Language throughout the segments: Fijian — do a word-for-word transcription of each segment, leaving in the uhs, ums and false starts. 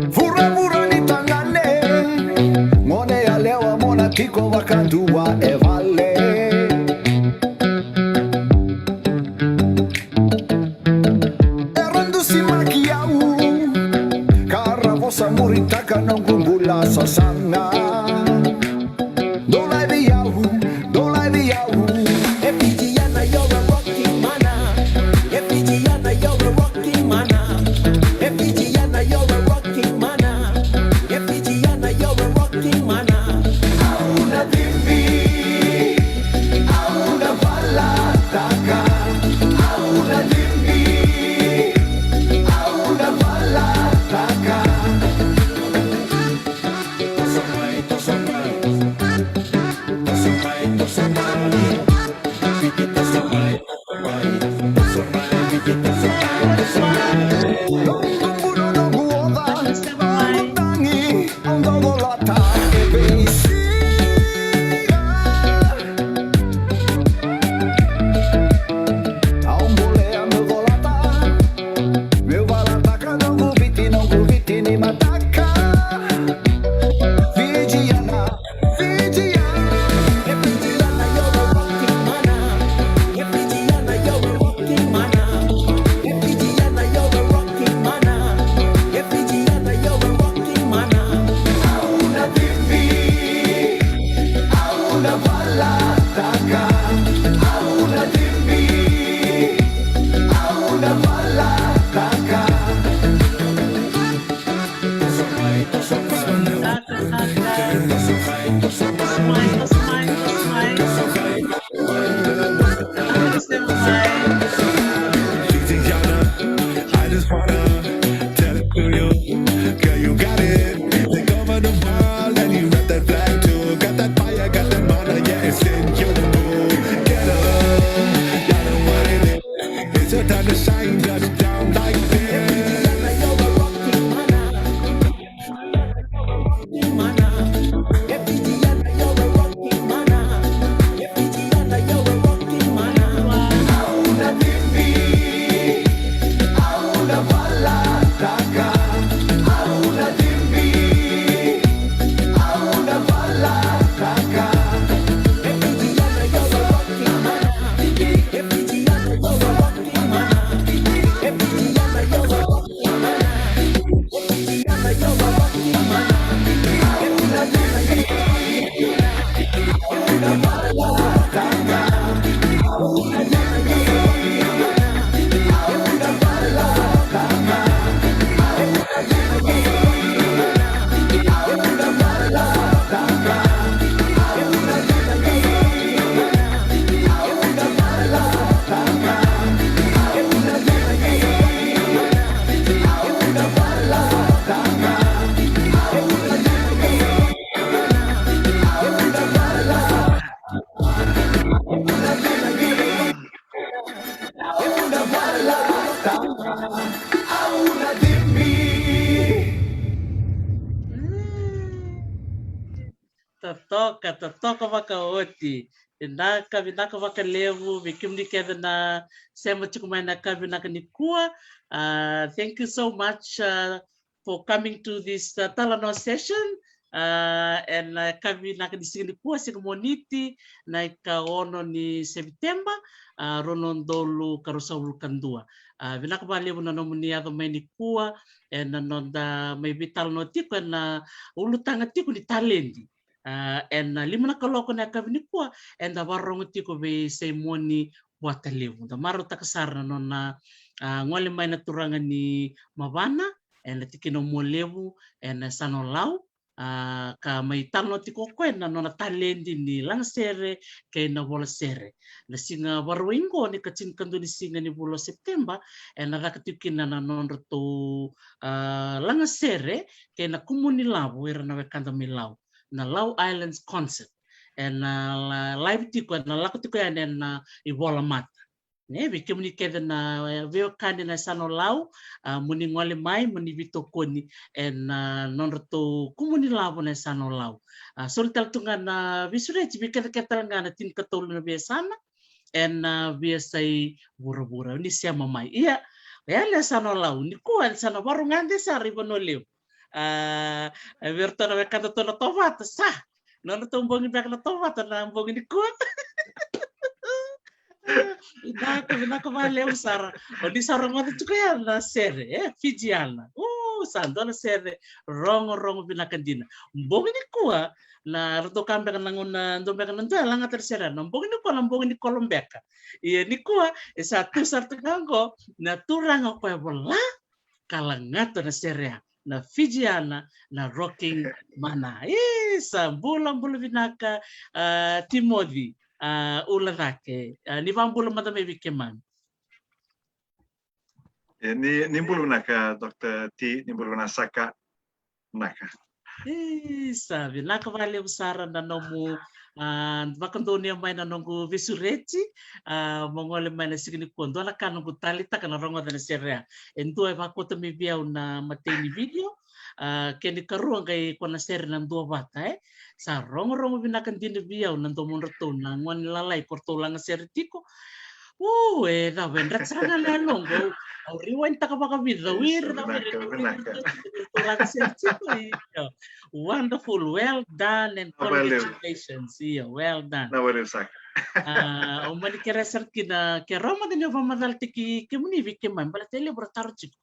Vuravura ni tagane, gone yalewa mo na tiko vakadua e vale. Era dusimaki au, ka ra vosa muritaka noqu bula sasaga. Dou laivi au, dou laivi au. E Fijiana, you're a rocking mana. E Fijiana, you're a rocking mana. E Fijiana, you're a rocking mana. E Fijiana, you're a rocking mana. Au na cimbi, au na valataka. Au na cimbi, au na valataka. Fijiana, Fijiana. E Fijiana, you're a rocking mana. E Fijiana, you're a rocking mana. E Fijiana, you're a rocking mana. E Fijiana, you're a rocking mana. Au na cimbi, au na valataka. Au na cimbi, au na valataka. Louisiana, I just wanna tell it to you. Girl, you got it. Take over the world and you rep that flag too. Got that fire, got that mana, yeah, it's in you. Get up, y'all don't want it. It's your time to shine, touch down like this. Totoka, totoka vakaoti. Vinaka, vinaka vakalevu vei kemuni kece na sema tiko mai na yakavi vinaka nikua. Uh, thank you so much, uh, for coming to this, uh, talanoa session. Uh, ena yakavi vinaka ni siga nikua, siga Moniti, na ikaono ni Seviteba, uh, rua na udolu ka ruasagavulu ka dua. Uh, vinaka vakalevu na nomuni yaco mai nikua ena noda mai veitalanoa tiko ena ulutaga tiko ni taledi. Uh, ena lima na kaloko na yakavi nikua, eda vakarorogo tiko vei Saimoni Buatalevu. Da marautaka sara na nona, uh, gole mai na turaga ni Mavana ena tikina o Mualevu ena yasana o Lau, uh, ka mai talanoa tiko o koya na nona taledi ni lagasere kei na volasere. Na siga Vakarauwai qo, ni ka tinikadua ni siga ni vula o Sepiteba, ena caka tiko kina na nodratou, uh, lagasere kei na kumuni lavo ira na wekada mai Lau, na Lau Islands Concert. Ena, uh, la-, live tiko, ena lako tiko yani ena, uh, ivolamata. Ne, vei kemuni kece na, e, veiwekani na Yasana o Lau, a, mo ni gole mai, mo ni veitokoni ena, a, nodratou kumuni lavo na Yasana o Lau. A, soli tale tu ga na veisureti, vei kece kece tale ga na tinikatolu na veiyasana ena, a, veiyasai vuravura. Ni sema mai. Ia, oya na Yasana o Lau, nikua e sa na varugade sara i Vanua Levu. A, e vei iratou na wekadatou na Tovata, sa. Nodratou bogi beka na Tovata na bogi nikua. Vinaka, vinaka vakalevu sara. O ni sa rogoca tiko ya na sere, e, Fijiana. U, sa dua na sere rogorogo vinaka dina. Bogi nikua, na ratou kaya beka na gauna dua beka na dua e lagata na sere ya. Na bogi nikua, na bogi ni kolo beka. Ia nikua, e sa tu sara tu ga oqo, na turaga o koya vola, ka lagata na sere ya, na Fijiana, na Rocking Mana. Isa, bula, bula vinaka, a, Timothy, a, Ula Cake. A, ni vabula mada mai vei keimami. E, ni, ni bula vinaka, Doctor T, ni bula vinaka saka. Vinaka. Isa, vinaka vakalevu sara na nomu, a, vakadonuya mai na noqu veisureti, a, mo gole mai na siga nikua. Dua na ka noqu taleitaka na rogoca na sere ya. E dua e vakauta mai vei au na imatai ni video, a, kena ikarua qai koya na sere Na Duavata, e. Sa rogorogo vinaka dina vei au na domodratou na gone lalai ko ratou laga sere tiko. U, e cava, e draki sara ga na yaloqu. Au, au rewind taka vakavica, au ira, vinaka, vinaka. Wonderful, well done and congratulations. Io, well done. Na wale saka. A, au mani kerea sara kina, kerea mada ni o vakamacalataki kemuni vei keimami, baleta e levu ra taro tiko.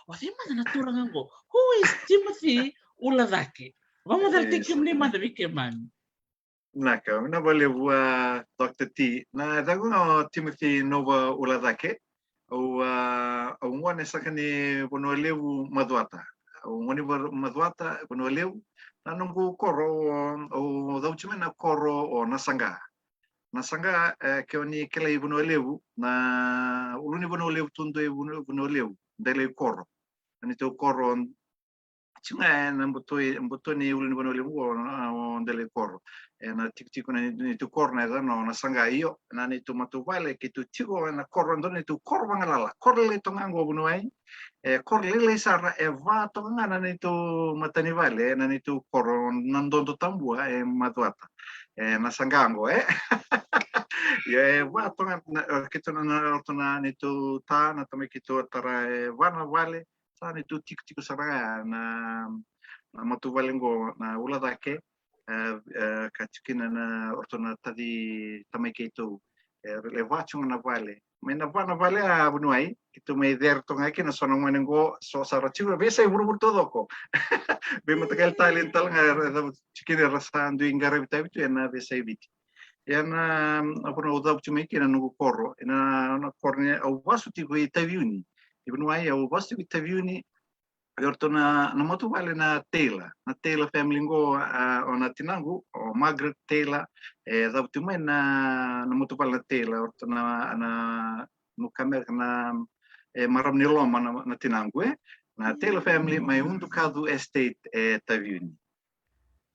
O cei mada na turaga oqo? Who is Timothy Ula Cake? Vakamacalataki kemuni mada vei keimami. Vinaka, vinaka vakalevu, a, Doctor T. Na yacaqu ga o Timothy Nova Ula Cake. Au, a, au gone saka ni Vanua Levu, Macuata. Au gone ni Va-, Macuata, Vanua Levu. Na noqu koro, au, au cavuti mai na koro o Nasaqa. Nasaqa, e, ke o ni kilai Vanua Levu, na ulu ni Vanua Levu, tudua i Vanua, Vanua Levu, Delai koro. Na neitou koro, tiko ga ena buto, buto ni ulu ni Vanua Levu qo, a, o Delai koro. Ena tikotiko na neitou koro na yacana o Nasaqa, io, na neitou matavuvale keitou tiko ena koro, dua na neitou koro vagalala. Koro lailai toka ga qo, vuniwai. E koro lailai sara, e va toka ga na neitou matanivale, na neitou koro Nadodotabua, e Macuata. E Nasaqa qo, e. Io, e va toka ga na, e, keitou na, na, na neitou ta, na tamai keitou a tara, e va na vale, sa neitou tikotiko sara ga na, na matavuvale qo na Ula Cake, e, e, ka tiko kina na, o ratou na taci tamai keitou. E, e va tiko ga na vale. Mai na va na vale, a, vuniwai, keitou mai cere toka ga kina, so na gone qo, so sa ra tiko, veiyasai vuravura taucoko. Veimataqali talent tale ga, era, era tiko kina, era sa dui qaravi tavi tu ena veiyasai Viti. Ia na, a, vanua au cavuti mai kina na noqu koro, ena, na koro ni au vasu tiko i Taveuni. I vuniwai au vasu tiko i Taveuni, o ratou na, na matavuvale na Taylor, na Taylor family qo, a, o na tinaqu, o Margaret Taylor, e cavuti mai na, na matavuvale na Taylor, o ratou na, na, no Amerika na, e marama ni loma na, na tinaqu, e. Na Taylor family mai Udukacu Estate, e Taveuni.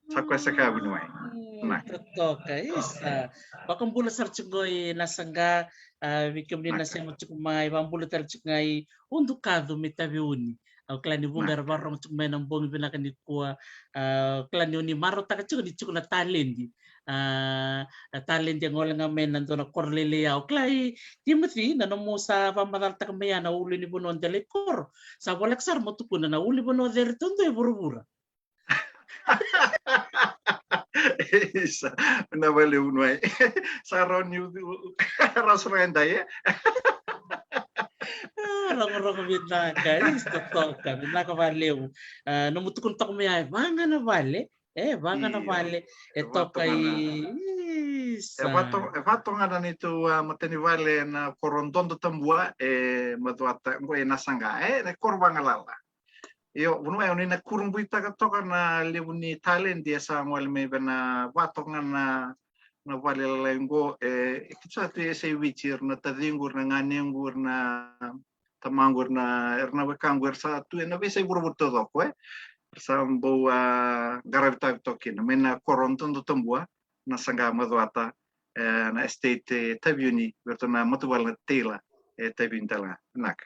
Sa koya saka, vuniwai. Mm, na. Totoka, isa. Vakabula sara tiko qo i Nasaqa, a, vei kemuni na sema tiko mai, vakabula tale tiko ga i Udukacu mai Taveuni. Au kila ni vuqa era vakarorogo tiko mai na bogi vinaka nikua, a, au kila ni oni marautaka tiko ni tiko na taledi. A, na taledi e gole ga mai na dua na koro lailai. Au kila i Timothy, na nomu sa vakamacalataka mai ya na ulunivanua Delai koro. Sa voleka sara mo tukuna na ulunivanua cere taudua e vuravura. Isa, vinaka vakalevu, vuniwai. Sa rawa niu, rawa sara ga edai, e? A, rogorogo vinaka, isa, totoka, vinaka vakalevu. A, nomu tukuna toka mai ya, e va ga na vale, e va ga na vale, e toka i, isa. E va to-, e va toka ga na neitou, a, matanivale na koro Dodotabua, e Macuata, qo e Nasaqa, e, na koro vagalala. Io, vuniwai, au ni na kurabuitaka toka na levu ni taledi e sa gole mai vei na va toka ga na, na vale lalai qo, e, e keitou sa tu e veiyasai Viti, era na taciqu, era na ganequ, era na tamaqu, era na, era na wekaqu, era sa tu ena veiyasai vuravura taucoko, e. Era sa bau, a, qaravi tavi toka kina, mai na koro Dodotabua, Nasaqa, Macuata, e, na estate e Taveuni, vei ratou na matavuvale na Taylor e Taveuni tale ga. Vinaka.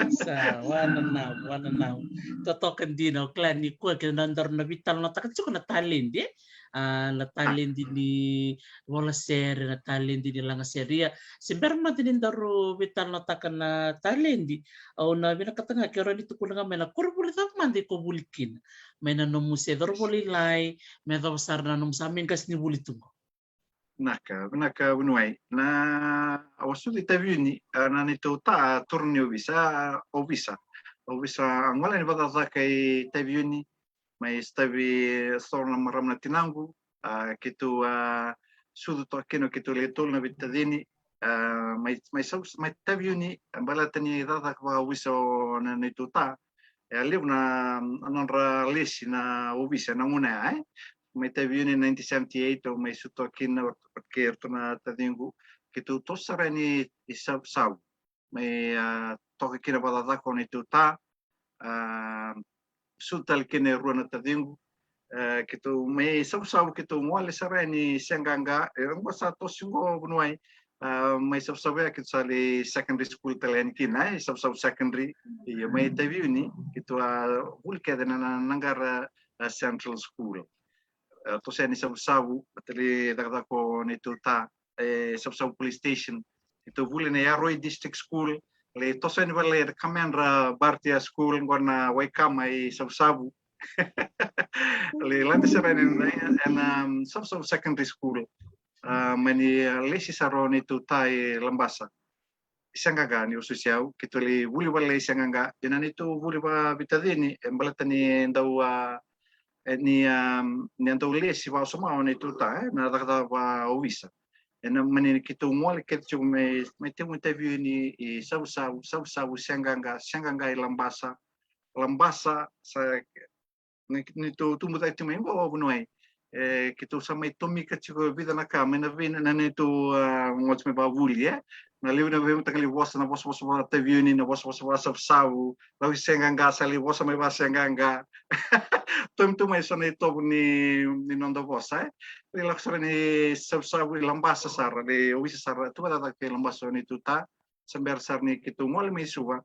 Sa wananavu, wananavu. Totoka dina. O kila ni koya kina na daru na veitalanoataka tiko na taledi, e? A, na taledi ni vola sere, na taledi ni laga sere. Ia, se bera mada ni daru veitalanoataka na taledi, au na vinakata ga ke rawa ni tukuna ga mai na koronivuli cava mada iko vuli kina, mai na nomu se cauravou lailai me yacova sara na nomu sa mai qasenivuli tu qo. Vinaka, vinaka vuniwai. Na, au a sucu i Taveuni, a, na neitou ta a toro ni ovisa, a, ovisa. Ovisa, a gole yani vakacakacaka i Taveuni, mai sotavi so na marama na tinaqu, a, keitou a sucu toka kina, keitou le tolu na veitacini, a, mai, mai sau, mai Taveuni, e, baleta ni cakacaka vakaovisa o na neitou ta. E a levu na, na nodra lesi na ovisa na gauna ya, e. Mai Taveuni nineteen seventy-eight, au mai sucu toka kina vata kei iratou na taciqu, keitou toso sara yani i Savusavu. Mai, a, toka kina vakacakacaka o neitou ta, a, sucu tale kina e rua na taciqu. E, keitou mai Savusavu keitou gole sara yani Seaqaqa, e, oqo sa tosi qo vuniwai. A, mai Savusavu ya keitou sa lai secondary school tale yani kina, e, Savusavu Secondary. Ia mai Taveuni keitou a vuli kece na, na, na Naqara, a, Central School. E, toso yani Savusavu, vata lai cakacaka o neitou ta, e, Savusavu Police Station. Keitou vuli na Yaroi District School, lai toso yani vale e Kamedra Bharatiya School, qo na Waikama i Savusavu. Lai lade sara yani ena, ena, um, Savusavu Secondary School. A, mani, a, lesi sara o neitou ta i Labasa. Seaqaqa ni o susi au, keitou lai vuli vale i Seaqaqa. Ia na neitou vuli vakaveitacini, e baleta ni dau, a, e, ni, a, ni a dau lesi vakawasoma o neitou ta, e, na cakacaka vakaovisa. Ena mani keitou gole kece tiko mai, mai tegu i Taveuni i Savusavu, Savusavu Seaqaqa, Seaqaqa i Labasa, Labasa sa ni, neitou tubu cake tiko mai qo vuniwai. E, keitou sa mai tomika tiko e vica na ka mai na vei na, na neitou, a, gole tiko mai vakavuli, e. Na levu na veimataqali vosa, na vosavosa vakaTaveuni, na vosavosa vakaSavusavu, lako i Seaqaqa, sa lai vosa mai vakaSeaqaqa. Tomi tu mai so na itovo ni, ni noda vosa, e. Lai lako sara ni Savusavu i Labasa sara, lai ovisa sara, tu vakacakacaka i Labasa o neitou ta, sa bera sara ni keitou gole mai Suva.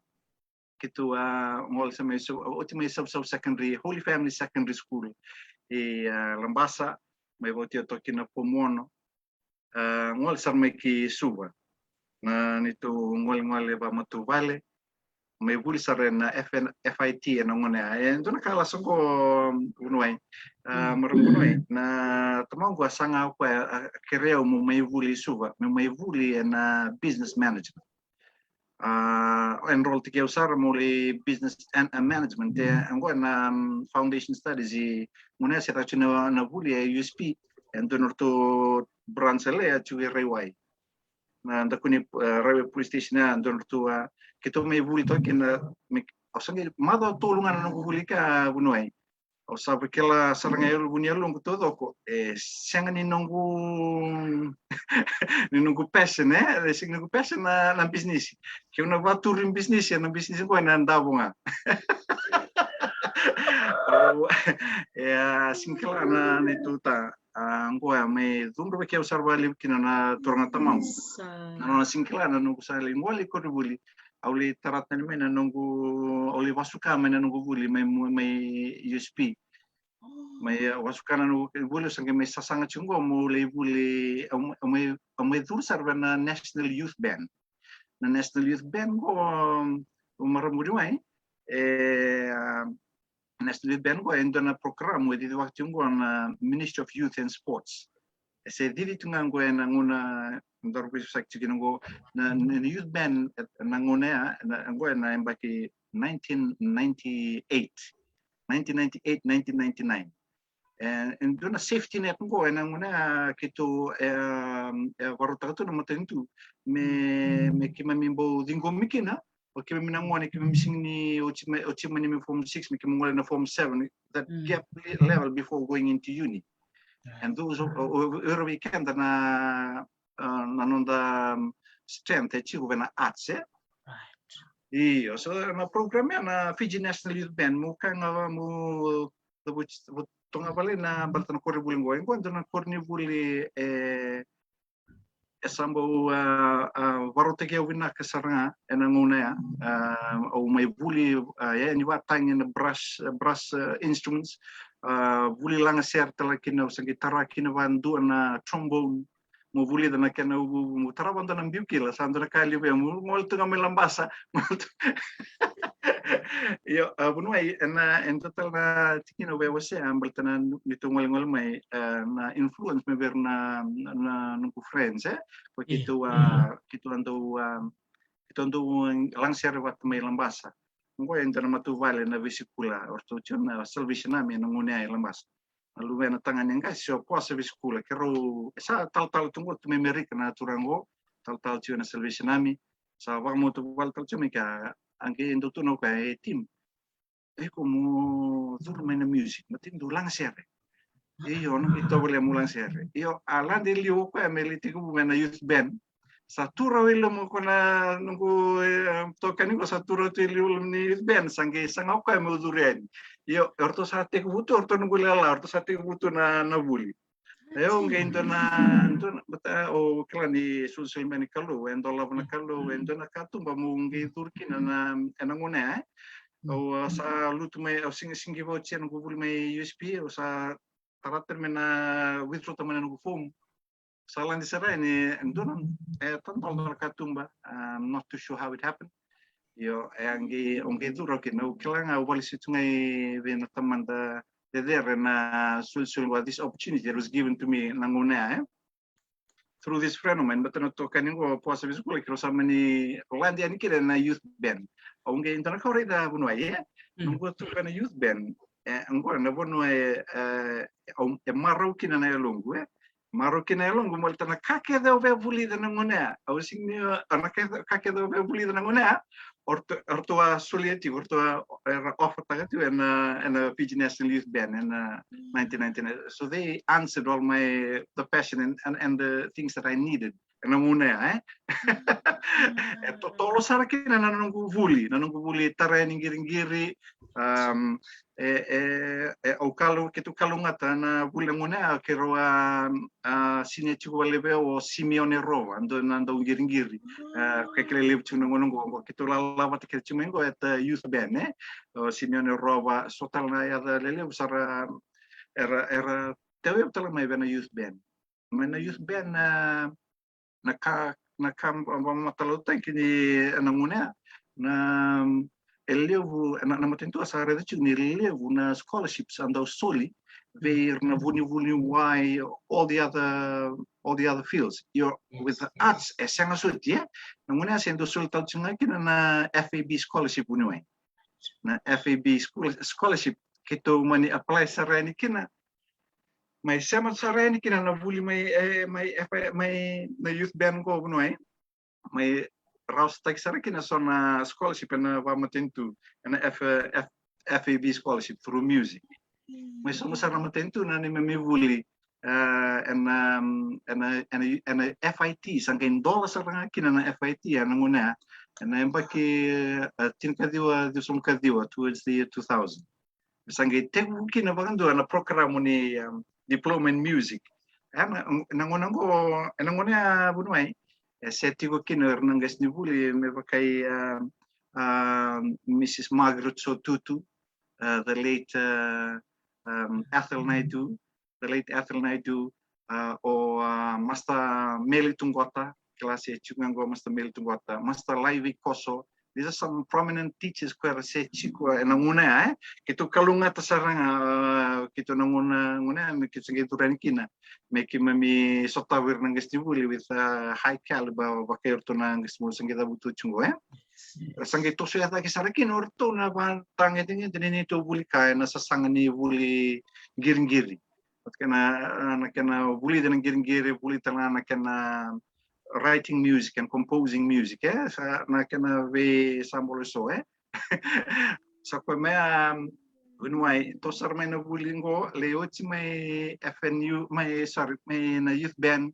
Keitou a gole sa mai Suva, oti mai Savusavu Secondary, Holy Family Secondary School i, a, Labasa, mai vakaotia toka kina form ono. A, gole sara mai ki Suva. Na neitou golegole vakamatavuvale, mai vuli sara ena F N, F I T ena gauna ya. E dua na ka lasa qo vuniwai. A, marama vuniwai, na tamaqu a saga o koya, a, a kerei au meu mai vuli i Suva, meu mai vuli ena business management. A, enroll-taki au sara meu lai business and, a, management, e, oqo na, um, foundation studies i, gauna ya se caka tiko na, na vuli e U S P, e dua na ratou branch e lai a tiko i Raiwai. Na dakuni, e, Raiwai Police Station ya, dua na ratou, a, keitou mai vuli toka kina, me, au sa qai macawa tolu ga na noqu vuli ka vuniwai. Au sa vakila sara ga e yalo, vu ni yaloqu taucoko, e sega ni noqu, ni noqu passion, e, e sega ni noqu passion na, na bisinisi. Keu na vakaturi bisinisi, na bisinisi qo ena davo ga. Au, e, a, sega ni kila na neitou ta, a, qo a mai cudruvaki au sara vakalevu kina na turaga tamaqu. Sa. Na nona sega ni kila na noqu sa lai gole i koronivuli. Au lai tara tani mai na noqu, au lai vasuka mai na noqu vuli mai, mai U S P. Mai, e, vasuka na noqu vuli, au sa qai mai sasaga tiko qo meu lai vuli, au mai, au mai, au mai curu sara vei na National Youth Band. Na National Youth Band qo, o marama vuniwai, e, a, National Youth Band qo e dua na program e cici vaka tiko qo na Ministry of Youth and Sports. E se cici tu ga qo ena gauna daru veisosaki tiko kina qo na, na, na youth band, e, na gauna ya, na, qo ena yabaki nineteen ninety-eight. Nineteen ninety-eight, nineteen ninety-nine. E, e dua na safety net qo ena gauna ya keitou, e, e vakarautaka tu na matanitu me, me keimami bau ciqomi kina, o keimami na gone, keimami sega ni oti mai, oti mai ni mai form six, me keimami gole na form seven, that gap le-, level before going into uni. And those, o, o, o ira vei keda na, a, na noda, um, strength e tiko vei na arts, e? Io, so na program ya na Fiji National Youth Band, meu ka ga, meu cavuti, cavuti toka ga vale na baleta na koronivuli qo. Qo e dua na koronivuli e, e sa bau, a, a, vakarautaki au vinaka sara ga ena gauna ya. A, au mai vuli, a, e, ni vakatagi na brass, brass, a, instruments. A, vuli lagasere tale kina, au sa qai tara kina vadua na trombone. Mo vulica na kena uvuuvu, mo tara vadua na biu kila, sa dua na ka levu ya, mo gole tu ga mai Labasa. Io, a, Vuniwai, ena, e dua tale na tikina au via wasea, a, baleta na neitou golegole mai, e, na influence mai vei ira na, na, na noqu friends, e? Ko keitou, a, keitou a dau, a, keitou a dau lagasere vata mai Labasa. Qo e dua na matavuvale na veisikula, o ratou tiko na Salvation Army ena gauna ya e Labasa. Na luvena tagane qase o Poasa Visikula, keirau, e sa talatala tu qo tu mai Amerika na turaga qo, talatala tiko ena Salvation Army, sa vakamatavuvale tale tiko mai kea, a qai dau tukuna o koya, e, Tim, iko mo curu mai na music, baleta ni dau lagasere. Io, na qai tovolea meu lagasere. Io, a lade liu o koya me lai tekivu mai na youth band. Sa tu rawa i loma ko na noqu, e, tokani qo sa tu rawa tu i loma ni youth band, sa qai saga o koya meu curu yani. Io, o ratou sa tekivu tu, o ratou noqu ilala, o ratou sa tekivu tu na, na vuli. E, au qai dua na, dua na, baleta au kila ni solisoli mai ni Kalou, e dolava na Kalou, e dua na katuba meu qai curu kina na, ena gauna ya, e. Au, a, sa lutu mai, au sega, sega ni vauci noqu vuli mai U S P, au sa tara tale mai na withdraw tale mai na noqu fomu. Sa lade sara yani, e dua na, e tadola dua na katuba, I'm not too sure how it happened. Io, e a qai, au qai curu kina, au kila ga, au vakalesui tu ga i vei na tamada cecere na solisoli, this opportunity that was given to me na gauna ya, e. Through this friend of mine, baleta na tokani qo Poasa Visikula, keirau sa mani lade yani kina na youth band. Au qai dua na ka au raica Vuniwai, e? Noqu tukuna na youth band, e, qo na vanua e, e, au, e marau kina na yaloqu, e? Marau kina na yaloqu, baleta na ka kece au via vulica na gauna ya. Au sega ni, a, na ka, ka kece au via vulica na gauna ya, o ratou, o ratou a solia tiko, o ratou a, era offer taka tiko ena, ena Fiji National Youth Band ena nineteen ninety-nine. So they answered all my, the passion and, and, and the things that I needed ena gauna ya, e? E totolo sara kina na noqu vuli, na noqu vuli tara yani qiriqiri, um, e, e, e, au kalo, keitou kalougata na vuli na gauna ya, keirau a, a, senior tiko vale vei au o Simeone Rova, dua na dauqiriqiri. A, ka kila levu tiko na gauna qo, qo keitou lala vata kece tiko mai qo at the youth band, e? O Simeone Rova, so tale na yaca lelevu sara, era, era tauyavu tale mai vei na youth band. Mai na youth band, a, na ka, na ka vakamatalataki ni ena gauna ya, na, e levu, na, na matanitu a sa raica tiko ni levu na scholarships a dau soli vei ira na vunivuniwai, all the other, all the other fields. Io, with the arts, e sega soti, e? Na gauna ya se dau soli tale tiko ga kina na F A B scholarship Vuniwai. Na F A B school-, scholarship, keitou mani apply sara yani kina, mai sema sara yani kina na vuli mai, e, mai, e, mai na youth band qo Vuniwai, e? Mai rawasotaki sara kina so na scholarship ena vakamatanitu, ena F, F, F A B scholarship through music. Mai sauma sara na matanitu na neimami vuli, e, ena, ena, ena, ena F I T, sa qai dola sara ga kina na F I T ena gauna ya, ena yabaki, e, tinikaciwa ciwasagavulukaciwa, towards the year two thousand. Sa qai tekivu kina vakadua na program ni, um, diploma in music. Ena, na gauna qo, ena gauna ya Vuniwai, e se tiko kina o ira na qasenivuli me vaka i, um, um, Missus Margaret Sotutu, uh, the late, uh, um, Ethel Naidu, the late Ethel Naidu, uh, o, uh, Master Meli Tuqota, kila se tiko ga qo Master Meli Tuqota, Master Laivi Koso. These are some prominent teachers ko era se tiko ena gauna ya, e? Keitou kalougata sara ga, uh, keitou na gauna, gauna ya, me keitou se qai curu yani kina. Me keimami sotava ira na qasenivuli with a high caliber, vaka iratou na qasenivuli sa qai cavutu tiko qo, e? Sa qai tosoya cake sara kina o iratou na vakatagedegede ni neitou vuli ka ena sasaga ni vuli qiriqiri. Vata kei na, na kena vulica na qiriqiri, vulica tale ga na kena writing music and composing music, e? Sa, na kena veisabolo eso, e? Sa koya mai, um, Vuniwai, toso sara mai na vuli qo, lai oti mai F N U, mai, sorry, mai na youth band,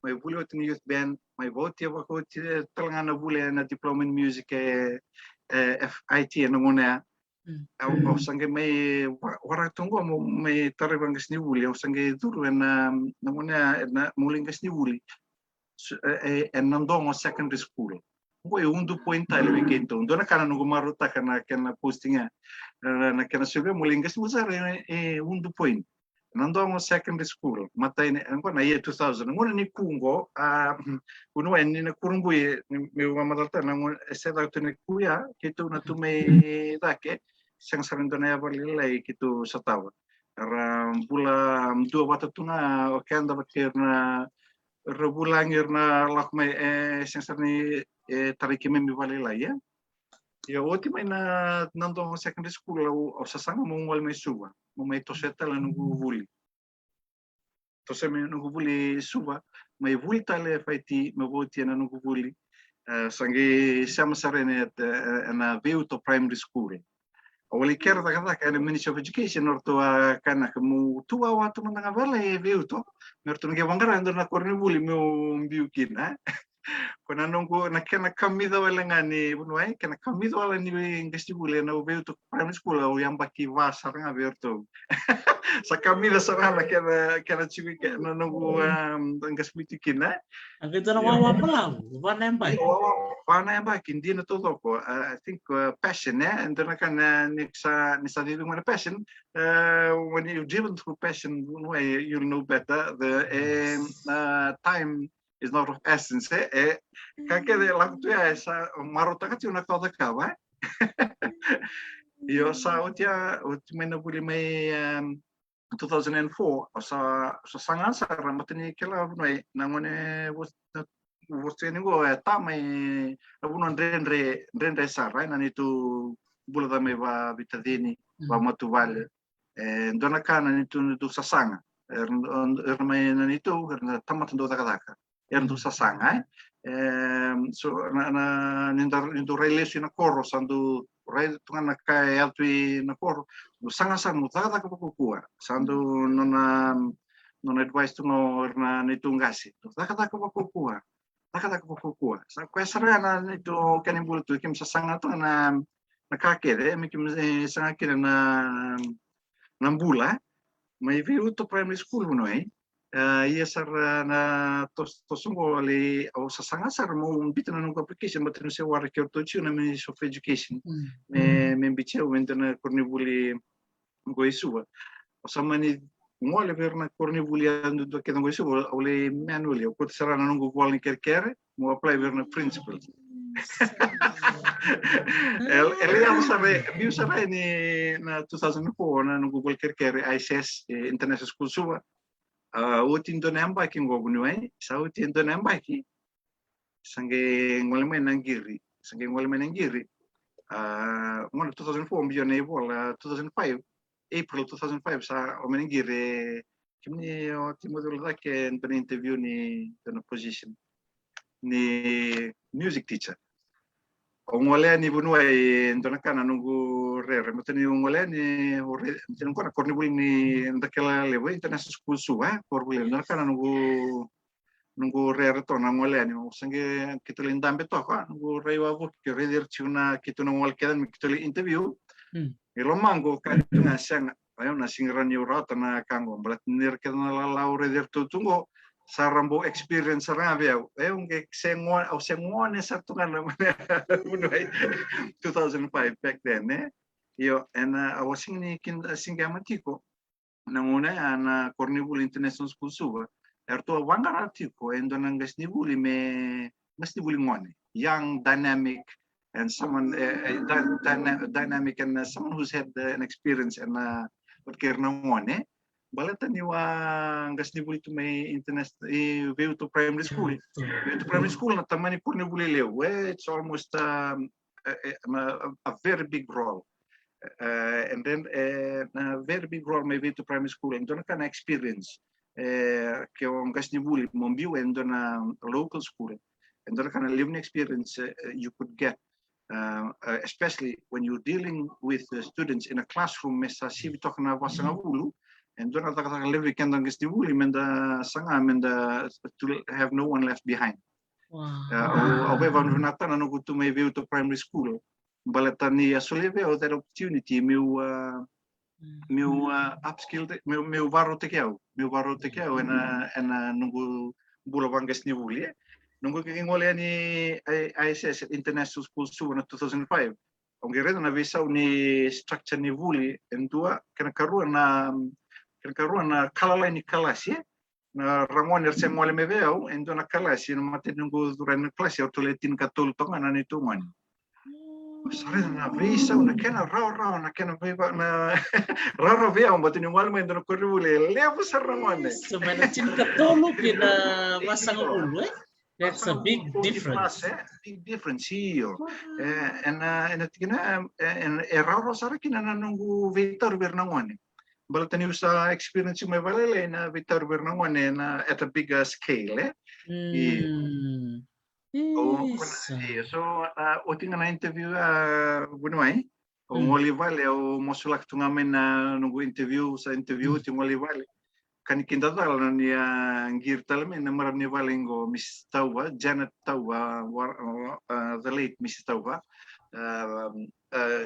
mai vuli oti na youth band, mai vakaotia, vakaotia tale ga na vuli ena diploma in music e, e F I T ena gauna ya. Au, au sa qai mai wa-, waraka tu qo mo mai tarai vaqasenivuli, au sa qai curu ena, na gauna ya, ena, mo lai qasenivuli. So, e, e, ena Dogo Secondary School. Qo e Udu Point tale vei keitou. Dua na ka na noqu marautaka na kena posting ya. Na, na kena survey mo lai qasenivuli sara e, e Udu Point. Ena Dogo Secondary School. Matai ni, qo na year two thousand. Gauna ni ku qo, a, vuniwai ni na kurabui, ni, meu vamacalataka na gauna, e se caka tu ni ku ya, keitou na tu mai cake, sega sara ni dua na yava lailai keitou sotava. Era bula dua vata tu ga o keda vata kei ira na, ira vulagi, ira na lako mai, e, sega sara ni, e, tarai keimami vakalailai, e. Ia oti mai na, na Dogo Secondary School, au, au sasaga meu gole mai Suva, meu mai tosoya tale na noqu vuli. Tosoya mai na noqu vuli Suva, mai vuli tale e Viti, meu vautia na noqu vuli. E, sa qai sema sara ena, e, ena Veiuto Primary School. Au lai kere cakacaka ena Ministry of Education, o ratou a kaya na ka meu tu wawa tu mada ga vale e Veiuto, me ratou na qai vaqara e dua na koronivuli meu biu kina, e. Ko na noqu, na kena kamica wale ga ni vuniwai, kena kamica wale ni qasenivuli ena Veiuto Primary School, au yabaki va sara ga vei ratou. Sa kamica sara ga na kena, kena tiko ke, na noqu, um, qasenivuli kina. A qai dua na wawa balavu, va na yabaki. Wawa, va na yabaki, dina taucoko. Uh, I think, uh, passion, e? E dua na ka na ni sa, ni sa cici mai na passion. Uh, when you're driven through passion, vuniwai, you'll know better. The, um, uh, time is not of essence, e? E, ka kece e lako tu ya, e sa marautaka tiko na ka o cakava, e? Io, sa oti ya, oti mai na vuli mai, um, two thousand and four, au sa, au sa saga sara, baleta ni kila vuniwai, na gauna e vosa, vosa tiko ni qo, e ta mai, na vanua dredre, dredre sara, e, na neitou bula ca mai vaveitacini, vamatavuvale. E dua na ka na neitou, neitou sasaga. Era, era mai na neitou, era na tamata dau cakacaka. Era dau sasaga, e. E, so, na, na, ni da, ni dau rai lesu ina koro, sa dau rai tu ga na ka e yaco tu ina koro. Dau saga sara, dau cakacaka vakaukauwa. Sa dau nona, nona advice tu ga o ira na neitou qase. Dau cakacaka vakaukauwa. Cakacaka vakaukauwa. Sa koya sara ga na neitou kena ibulubulu tu, keimami sasaga tu ga na, na ka kece, me keimami, e, saga kina na, na bula. Mai Veiuto Primary School vuniwai. E, ia sara na tos-, toso qo lai, au sasaga sara meu biuta na noqu application, baleta niu se waraki ratou tiko na Ministry of Education. Mm. Me, me biuti au me dua na koronivuli qo i Suva. Au sa mani gole vei ira na koronivuli yadudua kece qo i Suva, au lai manually, au kauta sara na noqu vola ni kerekere, meu apply vei ira na principal. E, e lai yaco sara, biu sara ni na two thousand four na noqu vola kerekere, I S S, e, International School Suva. A, oti dua na yabaki qo vuniwai, sa oti dua na yabaki. Sa qai gole mai na qiri, sa qai gole mai na qiri. A, gauna two thousand four, biu na ivola, two thousand five, April two thousand five, sa o mai na qiri, kemuni o Timothy Ulacake, dua na interview ni dua na position ni music teacher. Au gole yani vuniwai, dua na ka na noqu rere, baleta niu gole yani, au rere, baleta ni qo na koronivuli ni Dakelailevu, International School Suva, e, koronivuli, dua na ka na noqu, noqu rere toka na gole yani, au sa qai, keitou lai dabe toka, noqu rai wavoki, keitou raici ira tiko na, keitou na gole kece me keitou lai interview. Mm. I lomaqu, kaya tu ga, sega, o yau na sega ni rawa niu rawata na ka qo, baleta ni ra kece na lala au raici iratou tu qo, sa ra bau experience sara ga vei au. E, au qai se gone, au se gone sara tu ga na, vuniwai, two thousand five, back then, e? Io, ena, au a sega ni kin-, a sega ni kila tiko. Na gauna ya na koronivuli International School Suva, eratou a vaqara tiko e dua na qasenivuli me, qasenivuli gone, young, dynamic, and someone, e, e, dy-, dyna-, dynamic and, uh, someone who's had, uh, an experience and, uh, vata kei ira na gone. Baleta niu a qasenivuli tu mai International, e, Veiuto Primary School. Veiuto Primary School na tamani koronivuli levu, e, it's almost, um, a, a, a, a very big role. E, and then, e, na very big role mai Veiuto Primary School, e dua na ka na experience. E, ke o qasenivuli mo biu e dua na local school, e dua na ka na levu na experience, e, you could get, uh, uh, especially when you're dealing with the students in a classroom me sa sivi toka na vasagavulu, e dua na cakacaka levu vei keda qasenivuli, me da saga, me da, to have no one left behind. Wow. E, au, au via vakavinavinakataka na noqu tu mai Veiuto Primary School. baleta ni a solia vei au that opportunity meu, a, meu, a, upskill, meu, meu varautaki au, meu varautaki au ena, ena noqu bula vaqasenivuli. Noqu qai gole yani i S S, International School Suva, na two thousand five. Au qai raica na veisau ni structure ni vuli e dua, kena karua na, kena karua na kala lai ni kalasi, na ragone era se gole mai vei au, e dua na kalasi, na mata ni noqu curu ena kalasi, au tole tinikatolu toka ga na neitou gone. Sa raica na veisau, na kena rawarawa, na kena veiva, na rawarawa vei au, baleta ni gole mai e dua na koronivuli e levu sara na gone. Sa mai na tinikatolu ki na vasagavulu, e? That's a big difference. Big difference, io. E, ena, ena tikina, e, e rawarawa sara kina na noqu veitauri vei ira na gone. Baleta niu sa experience mai vakalailai na veitauri vei ira na gone na at a bigger scale, e? Io. So, a, oti ga na interview, a, vuniwai. Au gole i vale, au masulaki tu ga mai na noqu interview, sa interview oti, gole i vale. Ka ni kidacala na ni a qiri tale mai na marama ni vale qo, Miss Tauva, Janet Tauva, the late Missus Tauva.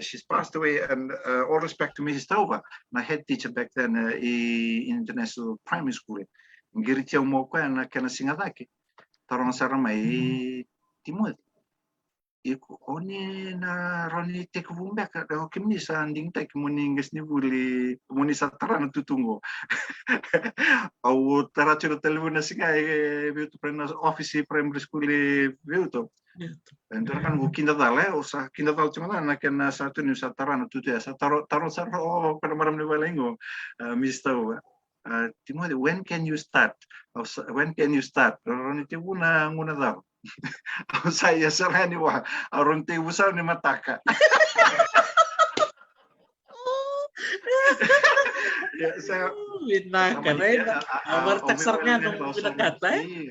She's passed away, and all respect to Missus Tauva, na head teacher back then i International Primary School. Qiri tiko mai o koya na kena siga cake. Taroga sara mai, Timoci, iko, o ni na rawa ni tekivu beka, o kemuni sa digitaki mo ni qasenivuli, mo ni sa tara na tutu qo. Au tara tiko na talevoni na siga e Veiuto Primary, na office Primary School e Veiuto. E dua na ka noqu kidacala, e, au sa kidacala tiko ga na kena sa tu niu sa tara na tutu ya, sa taro, taro sara o koya na marama ni vale qo, Miss Tauva. Timoci, when can you start? When can you start? Rawa ni tekivu na gauna cava? Au sa ia sara yani vua, au rawa ni tekivu sara ni mataka. Vinaka, right? Au vakaraitaka sara ga na nomu vinakata, e?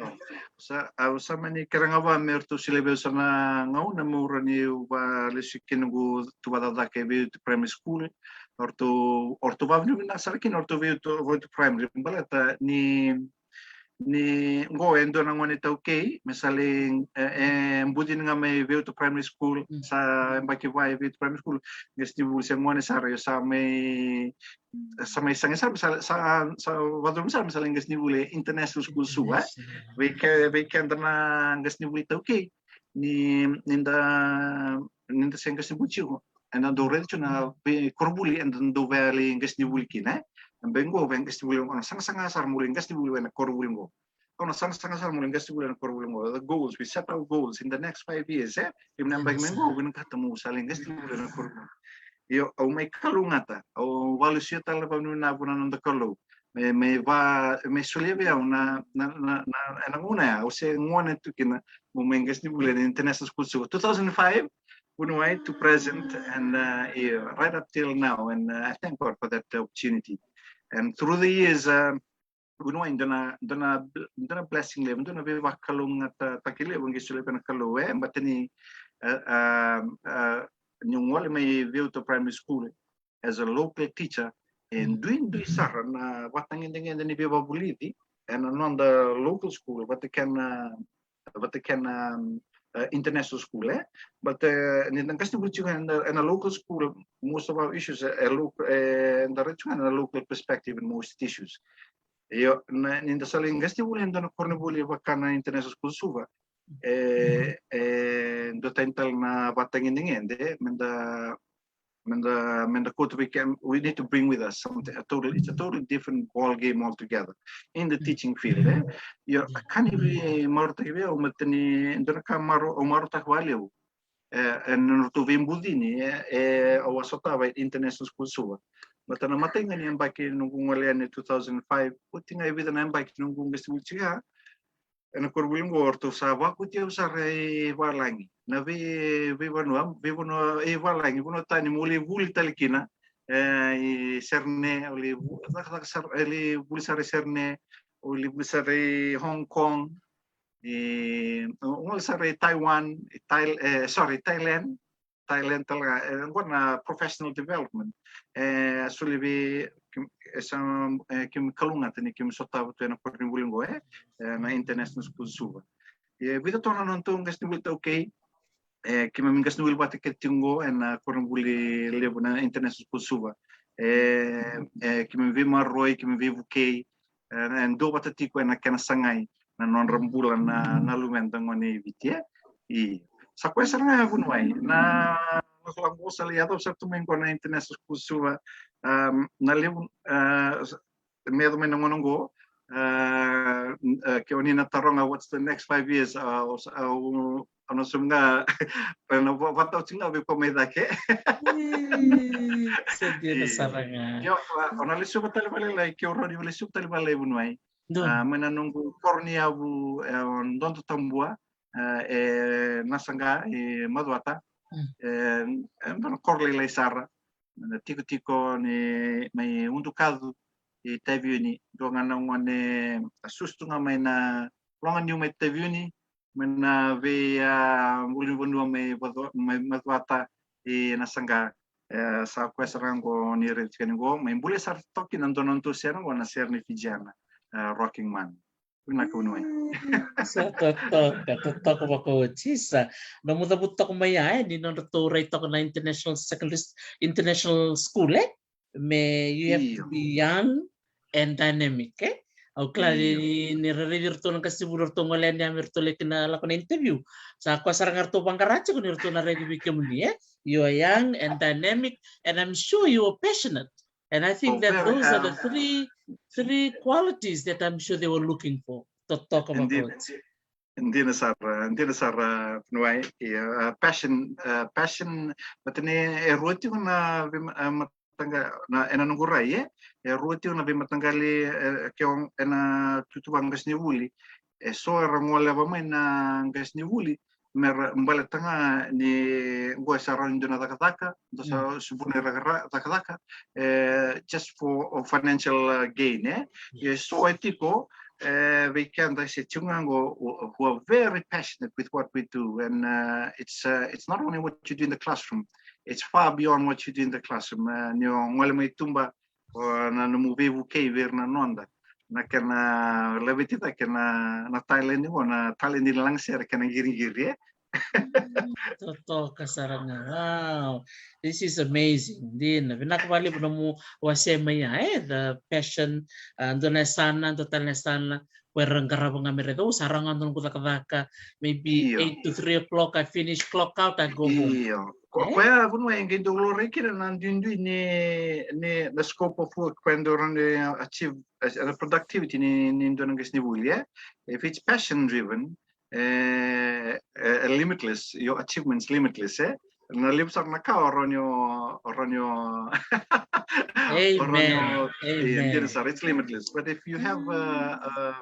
Au sa mani kerea ga vua me ratou solia vei au sara na gauna meu rawa ni vakalesu kina noqu tuva cakacaka e Veiuto Primary School. O ratou, o ratou vakavinavinaka sara kina o ratou Veiuto, Veiuto Primary, baleta ni, ni qo e dua na gone iTaukei, me sa lai, e, e bucini ga mai Veiuto Primary School, sa yabaki va e Veiuto Primary School, qasenivuli se gone sara, io sa mai, sa mai sagai sara, sa, sa, sa vakacurumi sara me sa lai qasenivuli e International School Suva, e? Vei ke, vei keda na qasenivuli iTaukei, ni, ni da, ni da se qasenivuli tiko, eda dau raica tiko na veikoronivuli eda dau via lai qasenivuli kina, e? Ena yabaki qo, via qasenivuli, au na sagasaga sara meu lai qasenivuli ena koronivuli qo. Au na sagasaga sara meu lai qasenivuli ena koronivuli qo. The goals, we set our goals in the next five years, e? Kemuni na yabaki mai qo, vinakata meu sa lai qasenivuli ena koronivuli. Io, au mai kalougata, au vakalesuya tale na vakavinavinaka vua na noda Kalou. Me, me va, me solia vei au na, na, na, na, ena gauna ya, au se gone tu kina, meu mai qasenivuli ena International School Suva. Two thousand five, vuniwai, to present, and, uh, yeah, right up till now, and, uh, I thank God for that opportunity. And through the years, uh, vuniwai, dua na, dua na, dua na blessing levu, dua na veivakalougatataki levu e qai solia vei au na Kalou, e, baleta ni, uh, uh, uh, niu gole mai Veiuto Primary School, as a local teacher, e duidui sara na vatagedegede ni veivakavulici ena noda local school, vata kei na, vata kei na, um, uh, international school, e? But, uh, ni da qasenivuli tiko ena, ena local school, most of our issues, e, e local, e, da raica tiko ena local perspective in most issues. Io, na, ni da sa lai qasenivuli ena dua na koronivuli vaka na International School Suva, e, e duatani tale na vatagedegede me da, me da, me da cultivate, we need to bring with us something, a total, it's a totally different ball game altogether in the teaching field, e? Io, a ka ni veimarautaki vei au, baleta ni dua na ka marau, au marautaka vakalevu, e, ena nodratou veibucini, e, e, au a sotava e International School Suva. Baleta na imatai ga ni yabaki noqu gole yani e two thousand five, oti ga e vica na yabaki noqu qasenivuli tiko ya, ena koronivuli qo, o ratou sa vakoti au sara i valagi. Na vei, veivanua, veivanua, i valagi, vanua tani meu lai vuli tale kina. E, i Sydney, au lai vu-, cakacaka sara, au lai vuli sara i Sydney, au lai vuli sara i Hong Kong, i, au gole sara i Taiwan, i Thai-, e, sorry, Thailand. Thailand tale ga, e, qo na professional development. E, a solia vei, e, sa, e, keimami kalougata ni keimami sotava tu ena koronivuli qo, e, e, na International School Suva. E vica toka na nodatou qasenivuli iTaukei, e, keimami qasenivuli vata kece tiko qo ena koronivuli levu na International School Suva. E, e, keimami veimaroroi, keimami veivukei, e, e duavata tiko ena kena sagai na nodra bula na, na luveda gone i Viti, e. I sa koya sara ga, vuniwai, na lakolako sa lai yaco sara tu mai qo na International School Suva, um, na levu, uh, me yaco mai na gauna qo, uh, uh, ke o ni na taroga what's the next five years, uh, o sa, uh, o na sauma ga, na va-, vata oti ga vei koya mai cake. Ii, sa dina sara ga. Io, uh, o na lesuva tale vakalailai, ke o rawa ni lesuva tale vakalailai, vuniwai. Donu. Uh, mai na noqu koro ni yavu, e, o Dodo Tabua, e, e Nasaqa, e Macuata. Mm. E, e dua na koro lailai sara. Na tikotiko ni mai Udukacu i Taveuni, dua ga na gone a susu tu ga mai na loga niu mai Taveuni, mai na vei, a, ulunivanua mai Vacu-, mai Macuata i Nasaqa. E, sa koya sara ga qo ni raici kina qo, mai bula sara toka kina dua na nodatou sere qo, na sere ni Fijiana, e, Rocking Man. Vinaka, vuniwai. Mm, sa totoka, totoka vakaoti, sa. Nomu cavuta toka mai ya, e, ni nodratou rai toka na international secondary s-, international school, e? Me, you have to be young and dynamic, e? Au kila ni, ni raici iratou na qasenivuli, ratou gole yani ya me ratou lai kina lako na interview. Sa koya sara ga ratou vaqara tiko ni ratou na raici vei kemuni, e? You are young and dynamic, and I'm sure you are passionate. And I think that those are the three, three qualities that I'm sure they were looking for. Totoka vakaoti. Dina sara, dina sara, vuniwai, e, a, passion, a, passion, but ni e rua tiko na vei, a, mataqali, na, ena noqu rai, e, e rua tiko na veimataqali, e, ke o, ena tutu vaqasenivuli. E so era goleva mai na qasenivuli, me ra baleta ga ni qo e sa rawa ni dua na cakacaka, dua sa subuna e cakacaka, e, just for, o, financial, uh, gain, e. E so e tiko, e, vei keda se tiko ga qo, who, who are very passionate with what we do, and, uh, it's, uh, it's not only what you do in the classroom, it's far beyond what you do in the classroom. E, ni o gole mai tuba, o na nomu veivukei vei ira na noda, na kena laveti cake na, na talent qo, na talent ni lagasere kei na qiriqiri, e. Mm, totoka sara ga. Wow. This is amazing. Dina, vinaka vakalevu nomu wasea mai ya, e, the passion, a, dua na yasana, dua tale na yasana, ko era qarava ga me raica, o, sa rawa ga dua noqu cakacaka, maybe eight to three o'clock, I finish, clock out, I go home. Io. Ko, e? Koya, vuniwai, e qai dau laurai kina na duidui ni, ni the scope of work, koya dau rawa ni achieve, e, the productivity ni, ni dua na qasenivuli, e? If it's passion driven, e, e, e limitless, your achievements limitless, e? Na levu sara na ka o rawa ni o, o rawa ni o, o rawa ni o, e, dina sara, it's limitless. But if you have, uh, uh,